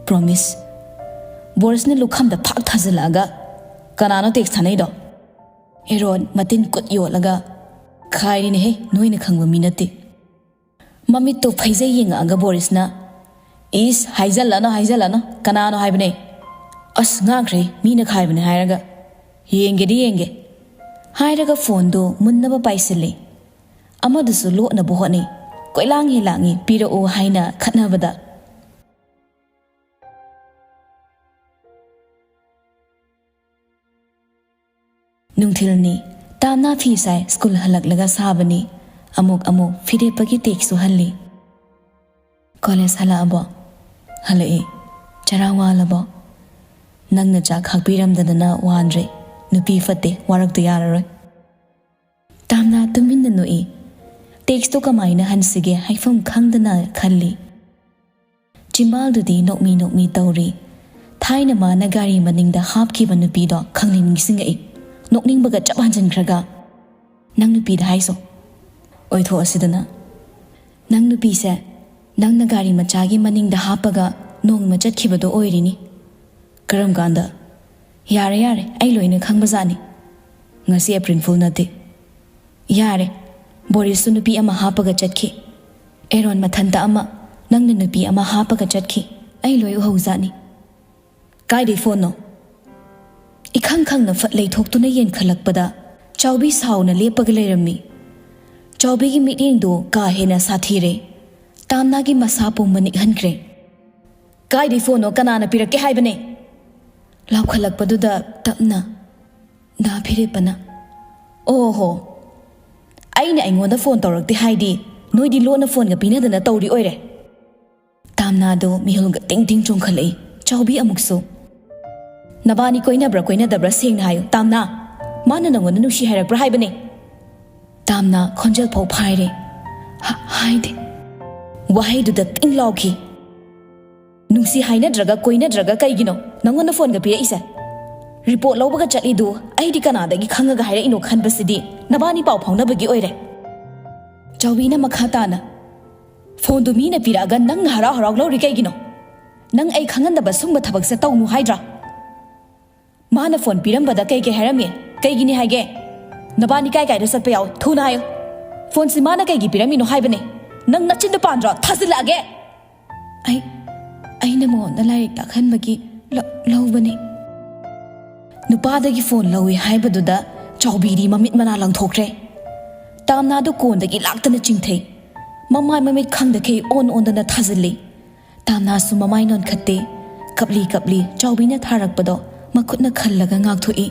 ꯄ꯭ꯔꯣꯃꯤꯁ꯫" ꯕꯣꯔꯤꯁꯅ ꯂꯨꯈꯝꯗ ꯐꯥꯛ ꯊꯥꯖꯤꯜꯂꯛꯑꯒ: "ꯀꯅꯥꯅꯣ ꯇꯦꯛꯁ ꯊꯥꯅꯩꯗꯣ?" ꯑꯦꯔꯣꯟ ꯃꯇꯤꯟ ꯀꯨꯠ ꯌꯣꯠꯂꯒ: "ꯈꯥꯏꯔꯤꯅꯦꯍꯦ, ꯅꯣꯏꯅ ꯈꯪꯕ ꯃꯤ ꯅꯠꯇꯦ꯫" ꯃꯃꯤꯠꯇꯣ ꯐꯩꯖꯩ ꯌꯦꯡꯉꯛꯑꯒ ꯕꯣꯔꯤꯁꯅ: "ꯏꯁ, ꯍꯥꯏꯖꯜꯂꯅꯣ, ꯍꯥꯏꯖꯜꯂꯅꯣ, ꯀꯅꯥꯅꯣ ꯍꯥꯏꯕꯅꯦ?" "ꯑꯁ, ꯉꯥꯡꯈ꯭ꯔꯦ, ꯃꯤꯅ ꯈꯥꯏꯕꯅꯦ ꯍꯥꯏꯔꯒ꯫ ꯌꯦꯡꯒꯦꯗꯤ ꯌꯦꯡꯒꯦ꯫" ꯍꯥꯏꯔꯒ ꯐꯣꯟꯗꯣ ꯃꯨꯟꯅꯕ ꯄꯥꯏꯁꯤꯜꯂꯤ꯫ ꯑꯃꯗꯨꯁꯨ ꯂꯣꯠꯅꯕ ꯍꯣꯠꯅꯩ꯫ ꯀꯣꯏꯂꯥꯡ ꯍꯦ ꯂꯥꯡꯉꯤ, "ꯄꯤꯔꯛꯑꯣ" ꯍꯥꯏꯅ ꯈꯠꯅꯕꯗ꯫ ꯅꯨꯡꯊꯤꯜꯅꯤ꯫ ꯇꯥꯝꯅꯥ ꯐꯤ ꯁꯥꯏ, ꯁ꯭ꯀꯨꯜ ꯍꯜꯂꯛꯂꯒ ꯁꯥꯕꯅꯤ꯫ ꯑꯃꯨꯛ ꯑꯃꯨꯛ ꯐꯤꯔꯦꯞꯄꯒꯤ ꯇꯦꯛꯁꯁꯨ ꯍꯜꯂꯤ꯫ "ꯀꯣꯂꯦꯖ ꯍꯜꯂꯛꯑꯕꯣ?" "ꯍꯜꯂꯛꯑꯦ꯫" "ꯆꯔꯥ ꯋꯥꯜꯂꯕꯣ?" "ꯅꯪꯅ ꯆꯥꯛ ꯈꯥꯛꯄꯤꯔꯝꯗꯗꯅ ꯋꯥꯟꯗ꯭ꯔꯦ꯫ ꯅꯨꯄꯤ ꯐꯠꯇꯦ, ꯋꯥꯔꯛꯇ ꯌꯥꯔꯔꯣꯏ꯫" ꯇꯥꯝꯅꯥ ꯇꯨꯃꯤꯟꯅ ꯅꯣꯛꯏ꯫ ꯇꯦꯛꯁꯇꯣ ꯀꯃꯥꯏꯅ ꯍꯟꯁꯤꯒꯦ ꯍꯥꯏꯐꯝ ꯈꯪꯗꯅ ꯈꯜꯂꯤ꯫ ꯆꯤꯝꯕꯥꯜꯗꯨꯗꯤ ꯅꯣꯛꯃꯤ ꯅꯣꯛꯃꯤ ꯇꯧꯔꯤ꯫ ꯊꯥꯏꯅ ꯃꯥꯅ ꯒꯥꯔꯤ ꯃꯅꯤꯡꯗ ꯍꯥꯞꯈꯤꯕ ꯅꯨꯄꯤꯗꯣ ꯈꯪꯅꯤꯡ ꯅꯤꯡꯁꯤꯡꯉꯛꯏ꯫ ꯅꯣꯛꯅꯤꯡꯕꯒ ꯆꯞ ꯍꯟꯖꯤꯟꯈ꯭ꯔꯒ, "ꯅꯪ ꯅꯨꯄꯤꯗ ꯍꯥꯏꯁꯣ꯫ ꯑꯣꯏꯊꯣꯛꯑꯁꯤꯗꯅ꯫ ꯅꯪ ꯅꯨꯄꯤꯁꯦ ꯅꯪꯅ ꯒꯥꯔꯤ ꯃꯆꯥꯒꯤ ꯃꯅꯤꯡꯗ ꯍꯥꯞꯄꯒ ꯅꯣꯡꯃ ꯆꯠꯈꯤꯕꯗꯣ ꯑꯣꯏꯔꯤꯅꯤ꯫" "ꯀꯔꯝ ꯀꯥꯟꯗ?" "ꯌꯥꯔꯦ, ꯌꯥꯔꯦ, ꯑꯩ ꯂꯣꯏꯅ ꯈꯪꯕꯖꯥꯠꯅꯤ꯫ ꯉꯁꯤ ꯑꯦꯄ꯭ꯔꯤꯜ ꯐꯨꯜ ꯅꯠꯇꯦ꯫" "ꯌꯥꯔꯦ, ꯕꯣꯔꯤꯁꯁꯨ ꯅꯨꯄꯤ ꯑꯃ ꯍꯥꯞꯄꯒ ꯆꯠꯈꯤ꯫ ꯑꯦꯔꯣꯟ ꯃꯊꯟꯇ ꯑꯃ, ꯅꯪꯅ ꯅꯨꯄꯤ ꯑꯃ ꯍꯥꯞꯄꯒ ꯆꯠꯈꯤ꯫ ꯑꯩ ꯂꯣꯏ ꯎꯍꯧꯖꯥꯠꯅꯤ꯫ "ꯀꯥꯏꯗꯩ ꯐꯣꯟꯅꯣ?" ꯏꯈꯪ ꯈꯪꯅ ꯐꯠ ꯂꯩꯊꯣꯛꯇꯨꯅ ꯌꯦꯡꯈꯠꯂꯛꯄꯗ ꯆꯥꯎꯕꯤ ꯁꯥꯎꯅ ꯂꯦꯞꯄꯒ ꯂꯩꯔꯝꯃꯤ꯫ ꯆꯥꯎꯕꯤꯒꯤ ꯃꯤꯠꯌꯦꯡꯗꯨ ꯀꯥ ꯍꯦꯟꯅ ꯁꯥꯊꯤꯔꯦ꯫ ꯇꯥꯝꯅꯥꯒꯤ ꯃꯁꯥ ꯄꯨꯝꯕ ꯅꯤꯛꯍꯟꯈ꯭ꯔꯦ꯫ "ꯀꯥꯏꯗꯩ ꯐꯣꯟꯅꯣ? ꯀꯅꯥꯅ ꯄꯤꯔꯛꯀꯦ ꯍꯥꯏꯕꯅꯦ?" ꯂꯥꯎꯈꯠꯂꯛꯄꯗꯨꯗ ꯇꯞꯅ, "ꯗꯥ ꯐꯤꯔꯦꯞꯄꯅ꯫" "ꯑꯣꯍꯣ, ꯑꯩꯅ ꯑꯩꯉꯣꯟꯗ ꯐꯣꯟ ꯇꯧꯔꯛꯇꯦ ꯍꯥꯏꯗꯤ ꯅꯣꯏꯗꯤ ꯂꯣꯟꯅ ꯐꯣꯟꯒ ꯄꯤꯅꯗꯅ ꯇꯧꯔꯤ ꯑꯣꯏꯔꯦ?" ꯇꯥꯝꯅꯥꯗꯣ ꯃꯤꯍꯨꯜꯒ ꯇꯤꯡ ꯇꯤꯡ ꯆꯣꯡꯈꯠꯂꯛꯏ꯫ ꯆꯥꯎꯕꯤ ꯑꯃꯨꯛꯁꯨ, "ꯅꯕꯥꯅꯤ ꯀꯣꯏꯅꯕ꯭ꯔꯥ ꯀꯣꯏꯅꯗꯕ꯭ꯔꯥ ꯁꯦꯡꯅ ꯍꯥꯏꯌꯨ, ꯇꯥꯝꯅꯥ꯫ ꯃꯥꯅ ꯅꯪꯉꯣꯟꯗ ꯅꯨꯡꯁꯤ ꯍꯥꯏꯔꯛꯄ꯭ꯔꯥ ꯍꯥꯏꯕꯅꯦ?" ꯇꯥꯝꯅꯥ ꯈꯣꯟꯖꯦꯜ ꯐꯥꯎ ꯐꯥꯏꯔꯦ꯫ "ꯍ-, ꯍꯥꯏꯗꯦ꯫" ꯋꯥꯍꯩꯗꯨꯗ ꯇꯤꯡ ꯂꯥꯎꯈꯤ꯫ "ꯅꯨꯡꯁꯤ ꯍꯥꯏꯅꯗ꯭ꯔꯒ ꯀꯣꯏꯅꯗ꯭ꯔꯒ ꯀꯩꯒꯤꯅꯣ ꯅꯪꯉꯣꯟꯗ ꯐꯣꯟꯒ ꯄꯤꯔꯛꯏꯁꯦ? ꯔꯤꯄꯣꯔꯠ ꯂꯧꯕꯒ ꯆꯠꯂꯤꯗꯨ ꯑꯩꯗꯤ ꯀꯅꯥꯗꯒꯤ ꯈꯪꯉꯒ ꯍꯥꯏꯔꯛꯏꯅꯣ ꯈꯟꯕꯁꯤꯗꯤ ꯅꯕꯥꯅꯤ ꯄꯥꯎ ꯐꯥꯎꯅꯕꯒꯤ ꯑꯣꯏꯔꯦ꯫" ꯆꯥꯎꯕꯤꯅ ꯃꯈꯥ ꯇꯥꯅ, "ꯐꯣꯟꯗꯨ ꯃꯤꯅ ꯄꯤꯔꯛꯑꯒ ꯅꯪꯅ ꯍꯔꯥꯎ ꯍꯔꯥꯎ ꯂꯧꯔꯤ ꯀꯩꯒꯤꯅꯣ? ꯅꯪ ꯑꯩ ꯈꯪꯍꯟꯗꯕ ꯁꯨꯝꯕ ꯊꯕꯛꯁꯦ ꯇꯧꯅꯨ ꯍꯥꯏꯗ꯭ꯔꯥ? ꯃꯥꯅ ꯐꯣꯟ ꯄꯤꯔꯝꯕꯗ ꯀꯩ ꯀꯩ ꯍꯥꯏꯔꯝꯃꯤ? ꯀꯩꯒꯤꯅꯤ ꯍꯥꯏꯒꯦ? ꯅꯕꯥꯅꯤ ꯀꯥꯏ ꯀꯥꯏꯗ ꯆꯠꯄ ꯌꯥꯎ? ꯊꯨꯅ ꯍꯥꯏꯌꯨ꯫ ꯐꯣꯟꯁꯤ ꯃꯥꯅ ꯀꯩꯒꯤ ꯄꯤꯔꯝꯃꯤꯅꯣ ꯍꯥꯏꯕꯅꯦ꯫ ꯅꯪ ꯅꯆꯤꯟꯗꯣ ꯄꯥꯟꯗ꯭ꯔꯣ? ꯊꯥꯖꯤꯜꯂꯛꯑꯒꯦ!" "ꯑꯩ, ꯑꯩꯅ ꯃꯉꯣꯟꯗ ꯂꯥꯏꯔꯤꯛ ꯇꯥꯛꯍꯟꯕꯒꯤ ꯂ-, ꯂꯧꯕꯅꯤ꯫" ꯅꯨꯄꯥꯗꯒꯤ ꯐꯣꯟ ꯂꯧꯏ ꯍꯥꯏꯕꯗꯨꯗ ꯆꯥꯎꯕꯤꯗꯤ ꯃꯃꯤꯠ ꯃꯅꯥ ꯂꯪꯊꯣꯛꯈ꯭ꯔꯦ꯫ ꯇꯥꯝꯅꯥꯗꯨ ꯀꯣꯟꯗꯒꯤ ꯂꯥꯛꯇꯅ ꯆꯤꯡꯊꯩ꯫ ꯃꯃꯥꯏ ꯃꯃꯤꯠ ꯈꯪꯗꯈꯩ ꯑꯣꯟ ꯑꯣꯟꯗꯅ ꯊꯥꯖꯤꯜꯂꯤ꯫ ꯇꯥꯝꯅꯥꯁꯨ ꯃꯃꯥꯏ ꯅꯣꯟꯈꯠꯇꯦ꯫ ꯀꯞꯂꯤ ꯀꯞꯂꯤ ꯆꯥꯎꯕꯤꯅ ꯊꯥꯔꯛꯄꯗꯣ ꯃꯈꯨꯠꯅ ꯈꯜꯂꯒ ꯉꯥꯛꯊꯣꯛꯏ꯫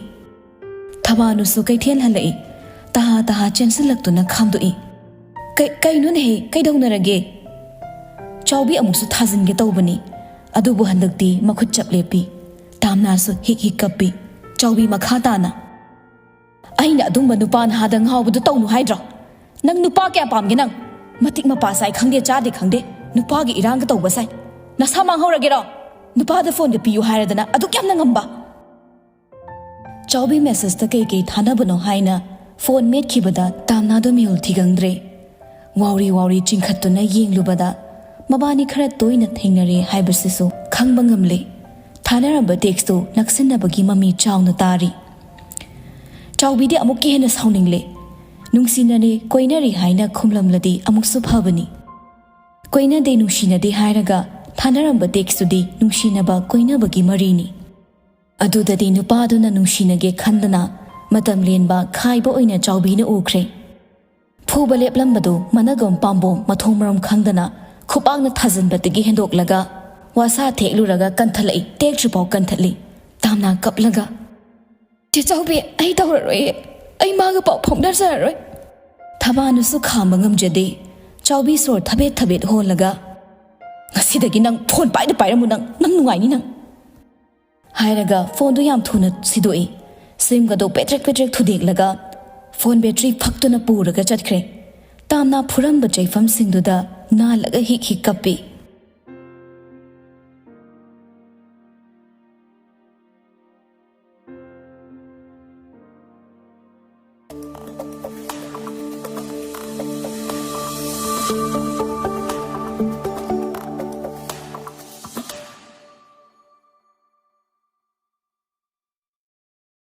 ꯊꯕꯥꯅꯨꯁꯨ ꯀꯩꯊꯦꯜ ꯍꯜꯂꯛꯏ꯫ ꯇꯍꯥ ꯇꯍꯥ ꯆꯦꯟꯁꯤꯜꯂꯛꯇꯨꯅ ꯈꯥꯝꯗꯣꯛꯏ꯫ "ꯀꯩ-, ꯀꯩꯅꯣꯅꯦꯍꯦ? ꯀꯩꯗꯧꯅꯔꯒꯦ?" ꯆꯥꯎꯕꯤ ꯑꯃꯨꯛꯁꯨ ꯊꯥꯖꯤꯟꯒꯦ ꯇꯧꯕꯅꯤ, ꯑꯗꯨꯕꯨ ꯍꯟꯗꯛꯇꯤ ꯃꯈꯨꯠ ꯆꯞ ꯂꯦꯞꯄꯤ꯫ ꯇꯥꯝꯅꯥꯁꯨ ꯍꯤꯛ ꯍꯤꯛ ꯀꯞꯄꯤ꯫ ꯆꯥꯎꯕꯤ ꯃꯈꯥ ꯇꯥꯅ, "ꯑꯩꯅ ꯑꯗꯨꯝꯕ ꯅꯨꯄꯥ ꯅꯍꯥꯗ ꯉꯥꯎꯕꯗꯣ ꯇꯧꯅꯨ ꯍꯥꯏꯗ꯭ꯔꯣ? ꯅꯪ ꯅꯨꯄꯥ ꯀꯌꯥ ꯄꯥꯝꯒꯦ ꯅꯪ? ꯃꯇꯤꯛ ꯃꯄꯥ ꯆꯥꯏ ꯈꯪꯗꯦ, ꯆꯥꯗꯦ ꯈꯪꯗꯦ, ꯅꯨꯄꯥꯒꯤ ꯏꯔꯥꯡꯒ ꯇꯧꯕ ꯁꯥꯏ꯫ ꯅꯁꯥ ꯃꯥꯡꯍꯧꯔꯒꯦꯔꯣ? ꯅꯨꯄꯥꯗ ꯐꯣꯟꯒ ꯄꯤꯌꯨ ꯍꯥꯏꯔꯗꯅ ꯑꯗꯨꯛ ꯌꯥꯝꯅ ꯉꯝꯕ?" ꯆꯥꯎꯕꯤ ꯃꯦꯁꯦꯖꯇ ꯀꯩ ꯀꯩ ꯊꯥꯅꯕꯅꯣ ꯍꯥꯏꯅ ꯐꯣꯟ ꯃꯦꯠꯈꯤꯕꯗ ꯇꯥꯝꯅꯥꯗꯣ ꯃꯤꯍꯨꯜ ꯊꯤꯒꯪꯗ꯭ꯔꯦ꯫ ꯋꯥꯎꯔꯤ ꯋꯥꯎꯔꯤ ꯆꯤꯡꯈꯠꯇꯨꯅ ꯌꯦꯡꯂꯨꯕꯗ ꯃꯕꯥꯅꯤ ꯈꯔ ꯇꯣꯏꯅ ꯊꯦꯡꯅꯔꯦ ꯍꯥꯏꯕꯁꯤꯁꯨ ꯈꯪꯕ ꯉꯝꯂꯦ꯫ ꯊꯥꯅꯔꯝꯕ ꯇꯦꯛꯁꯇꯨ ꯅꯛꯁꯤꯟꯅꯕꯒꯤ ꯃꯃꯤ ꯆꯥꯎꯅ ꯇꯥꯔꯤ꯫ ꯆꯥꯎꯕꯤꯗꯤ ꯑꯃꯨꯛꯀ ꯍꯦꯟꯅ ꯁꯥꯎꯅꯤꯡꯂꯦ꯫ ꯅꯨꯡꯁꯤꯅꯔꯦ, ꯀꯣꯏꯅꯔꯤ ꯍꯥꯏꯅ ꯈꯨꯝꯂꯝꯂꯗꯤ ꯑꯃꯨꯛꯁꯨ ꯐꯕꯅꯤ꯫ ꯀꯣꯏꯅꯗꯦ, ꯅꯨꯡꯁꯤꯅꯗꯦ ꯍꯥꯏꯔꯒ ꯊꯥꯅꯔꯝꯕ ꯇꯦꯛꯁꯇꯨꯗꯤ ꯅꯨꯡꯁꯤꯅꯕ ꯀꯣꯏꯅꯕꯒꯤ ꯃꯔꯤꯅꯤ꯫ ꯑꯗꯨꯗꯗꯤ ꯅꯨꯄꯥꯗꯨꯅ ꯅꯨꯡꯁꯤꯅꯒꯦ ꯈꯟꯗꯅ ꯃꯇꯝ ꯂꯦꯟꯕ ꯈꯥꯏꯕ ꯑꯣꯏꯅ ꯆꯥꯎꯕꯤꯅ ꯎꯈ꯭ꯔꯦ꯫ ꯐꯨꯕ ꯂꯦꯞꯂꯝꯕꯗꯨ ꯃꯅꯒꯝ ꯄꯥꯝꯕꯣꯝ ꯃꯊꯣꯡ ꯃꯔꯝ ꯈꯪꯗꯅ ꯈꯨꯄꯥꯛꯅ ꯊꯥꯖꯤꯟꯕꯗꯒꯤ ꯍꯦꯟꯗꯣꯛꯂꯒ ꯋꯥꯁꯥ ꯊꯦꯛꯂꯨꯔꯒ ꯀꯟꯊꯠꯂꯛꯏ, ꯇꯦꯛꯇ꯭ꯔꯤꯐꯥꯎ ꯀꯟꯊꯠꯂꯤ꯫ ꯇꯥꯝꯅꯥ ꯀꯞꯂꯒ, "ꯆꯦ ꯆꯥꯎꯕꯤ, ꯑꯩ ꯇꯧꯔꯔꯣꯏꯌꯦ, ꯑꯩ ꯃꯥꯒ ꯄꯥꯎ ꯐꯥꯎꯅꯖꯔꯔꯣꯏ"꯫ ꯊꯕꯥꯅꯁꯨ ꯈꯥꯝꯕ ꯉꯝꯖꯗꯦ꯫ ꯆꯥꯎꯕꯤ ꯁꯣꯔ ꯊꯕꯦꯠ ꯊꯕꯦꯠ ꯍꯣꯜꯂꯒ, "ꯉꯁꯤꯗꯒꯤ ꯅꯪ ꯐꯣꯟ ꯄꯥꯏꯗ ꯄꯥꯏꯔꯝꯃꯨ, ꯅꯪ, ꯅꯪ ꯅꯨꯡꯉꯥꯏꯅꯤ ꯅꯪ"꯫ ꯍꯥꯏꯔꯒ ꯐꯣꯟꯗꯨ ꯌꯥꯝ ꯊꯨꯅ ꯁꯤꯗꯣꯛꯏ꯫ ꯁꯤꯝꯒꯗꯣ ꯄꯦꯗ꯭ꯔꯦꯛ ꯄꯦꯗ꯭ꯔꯦꯛ ꯊꯨꯗꯦꯛꯂꯒ ꯐꯣꯟ ꯕꯦꯇ꯭ꯔꯤ ꯐꯛꯇꯨꯅ ꯄꯨꯔꯒ ꯆꯠꯈ꯭ꯔꯦ꯫ ꯇꯥꯝꯅꯥ ꯐꯨꯔꯝꯕ ꯆꯩꯐꯝꯁꯤꯡꯗꯨꯗ ꯅꯥꯜꯂꯒ ꯍꯤꯛ ꯍꯤꯛ ꯀꯞꯄꯤ꯫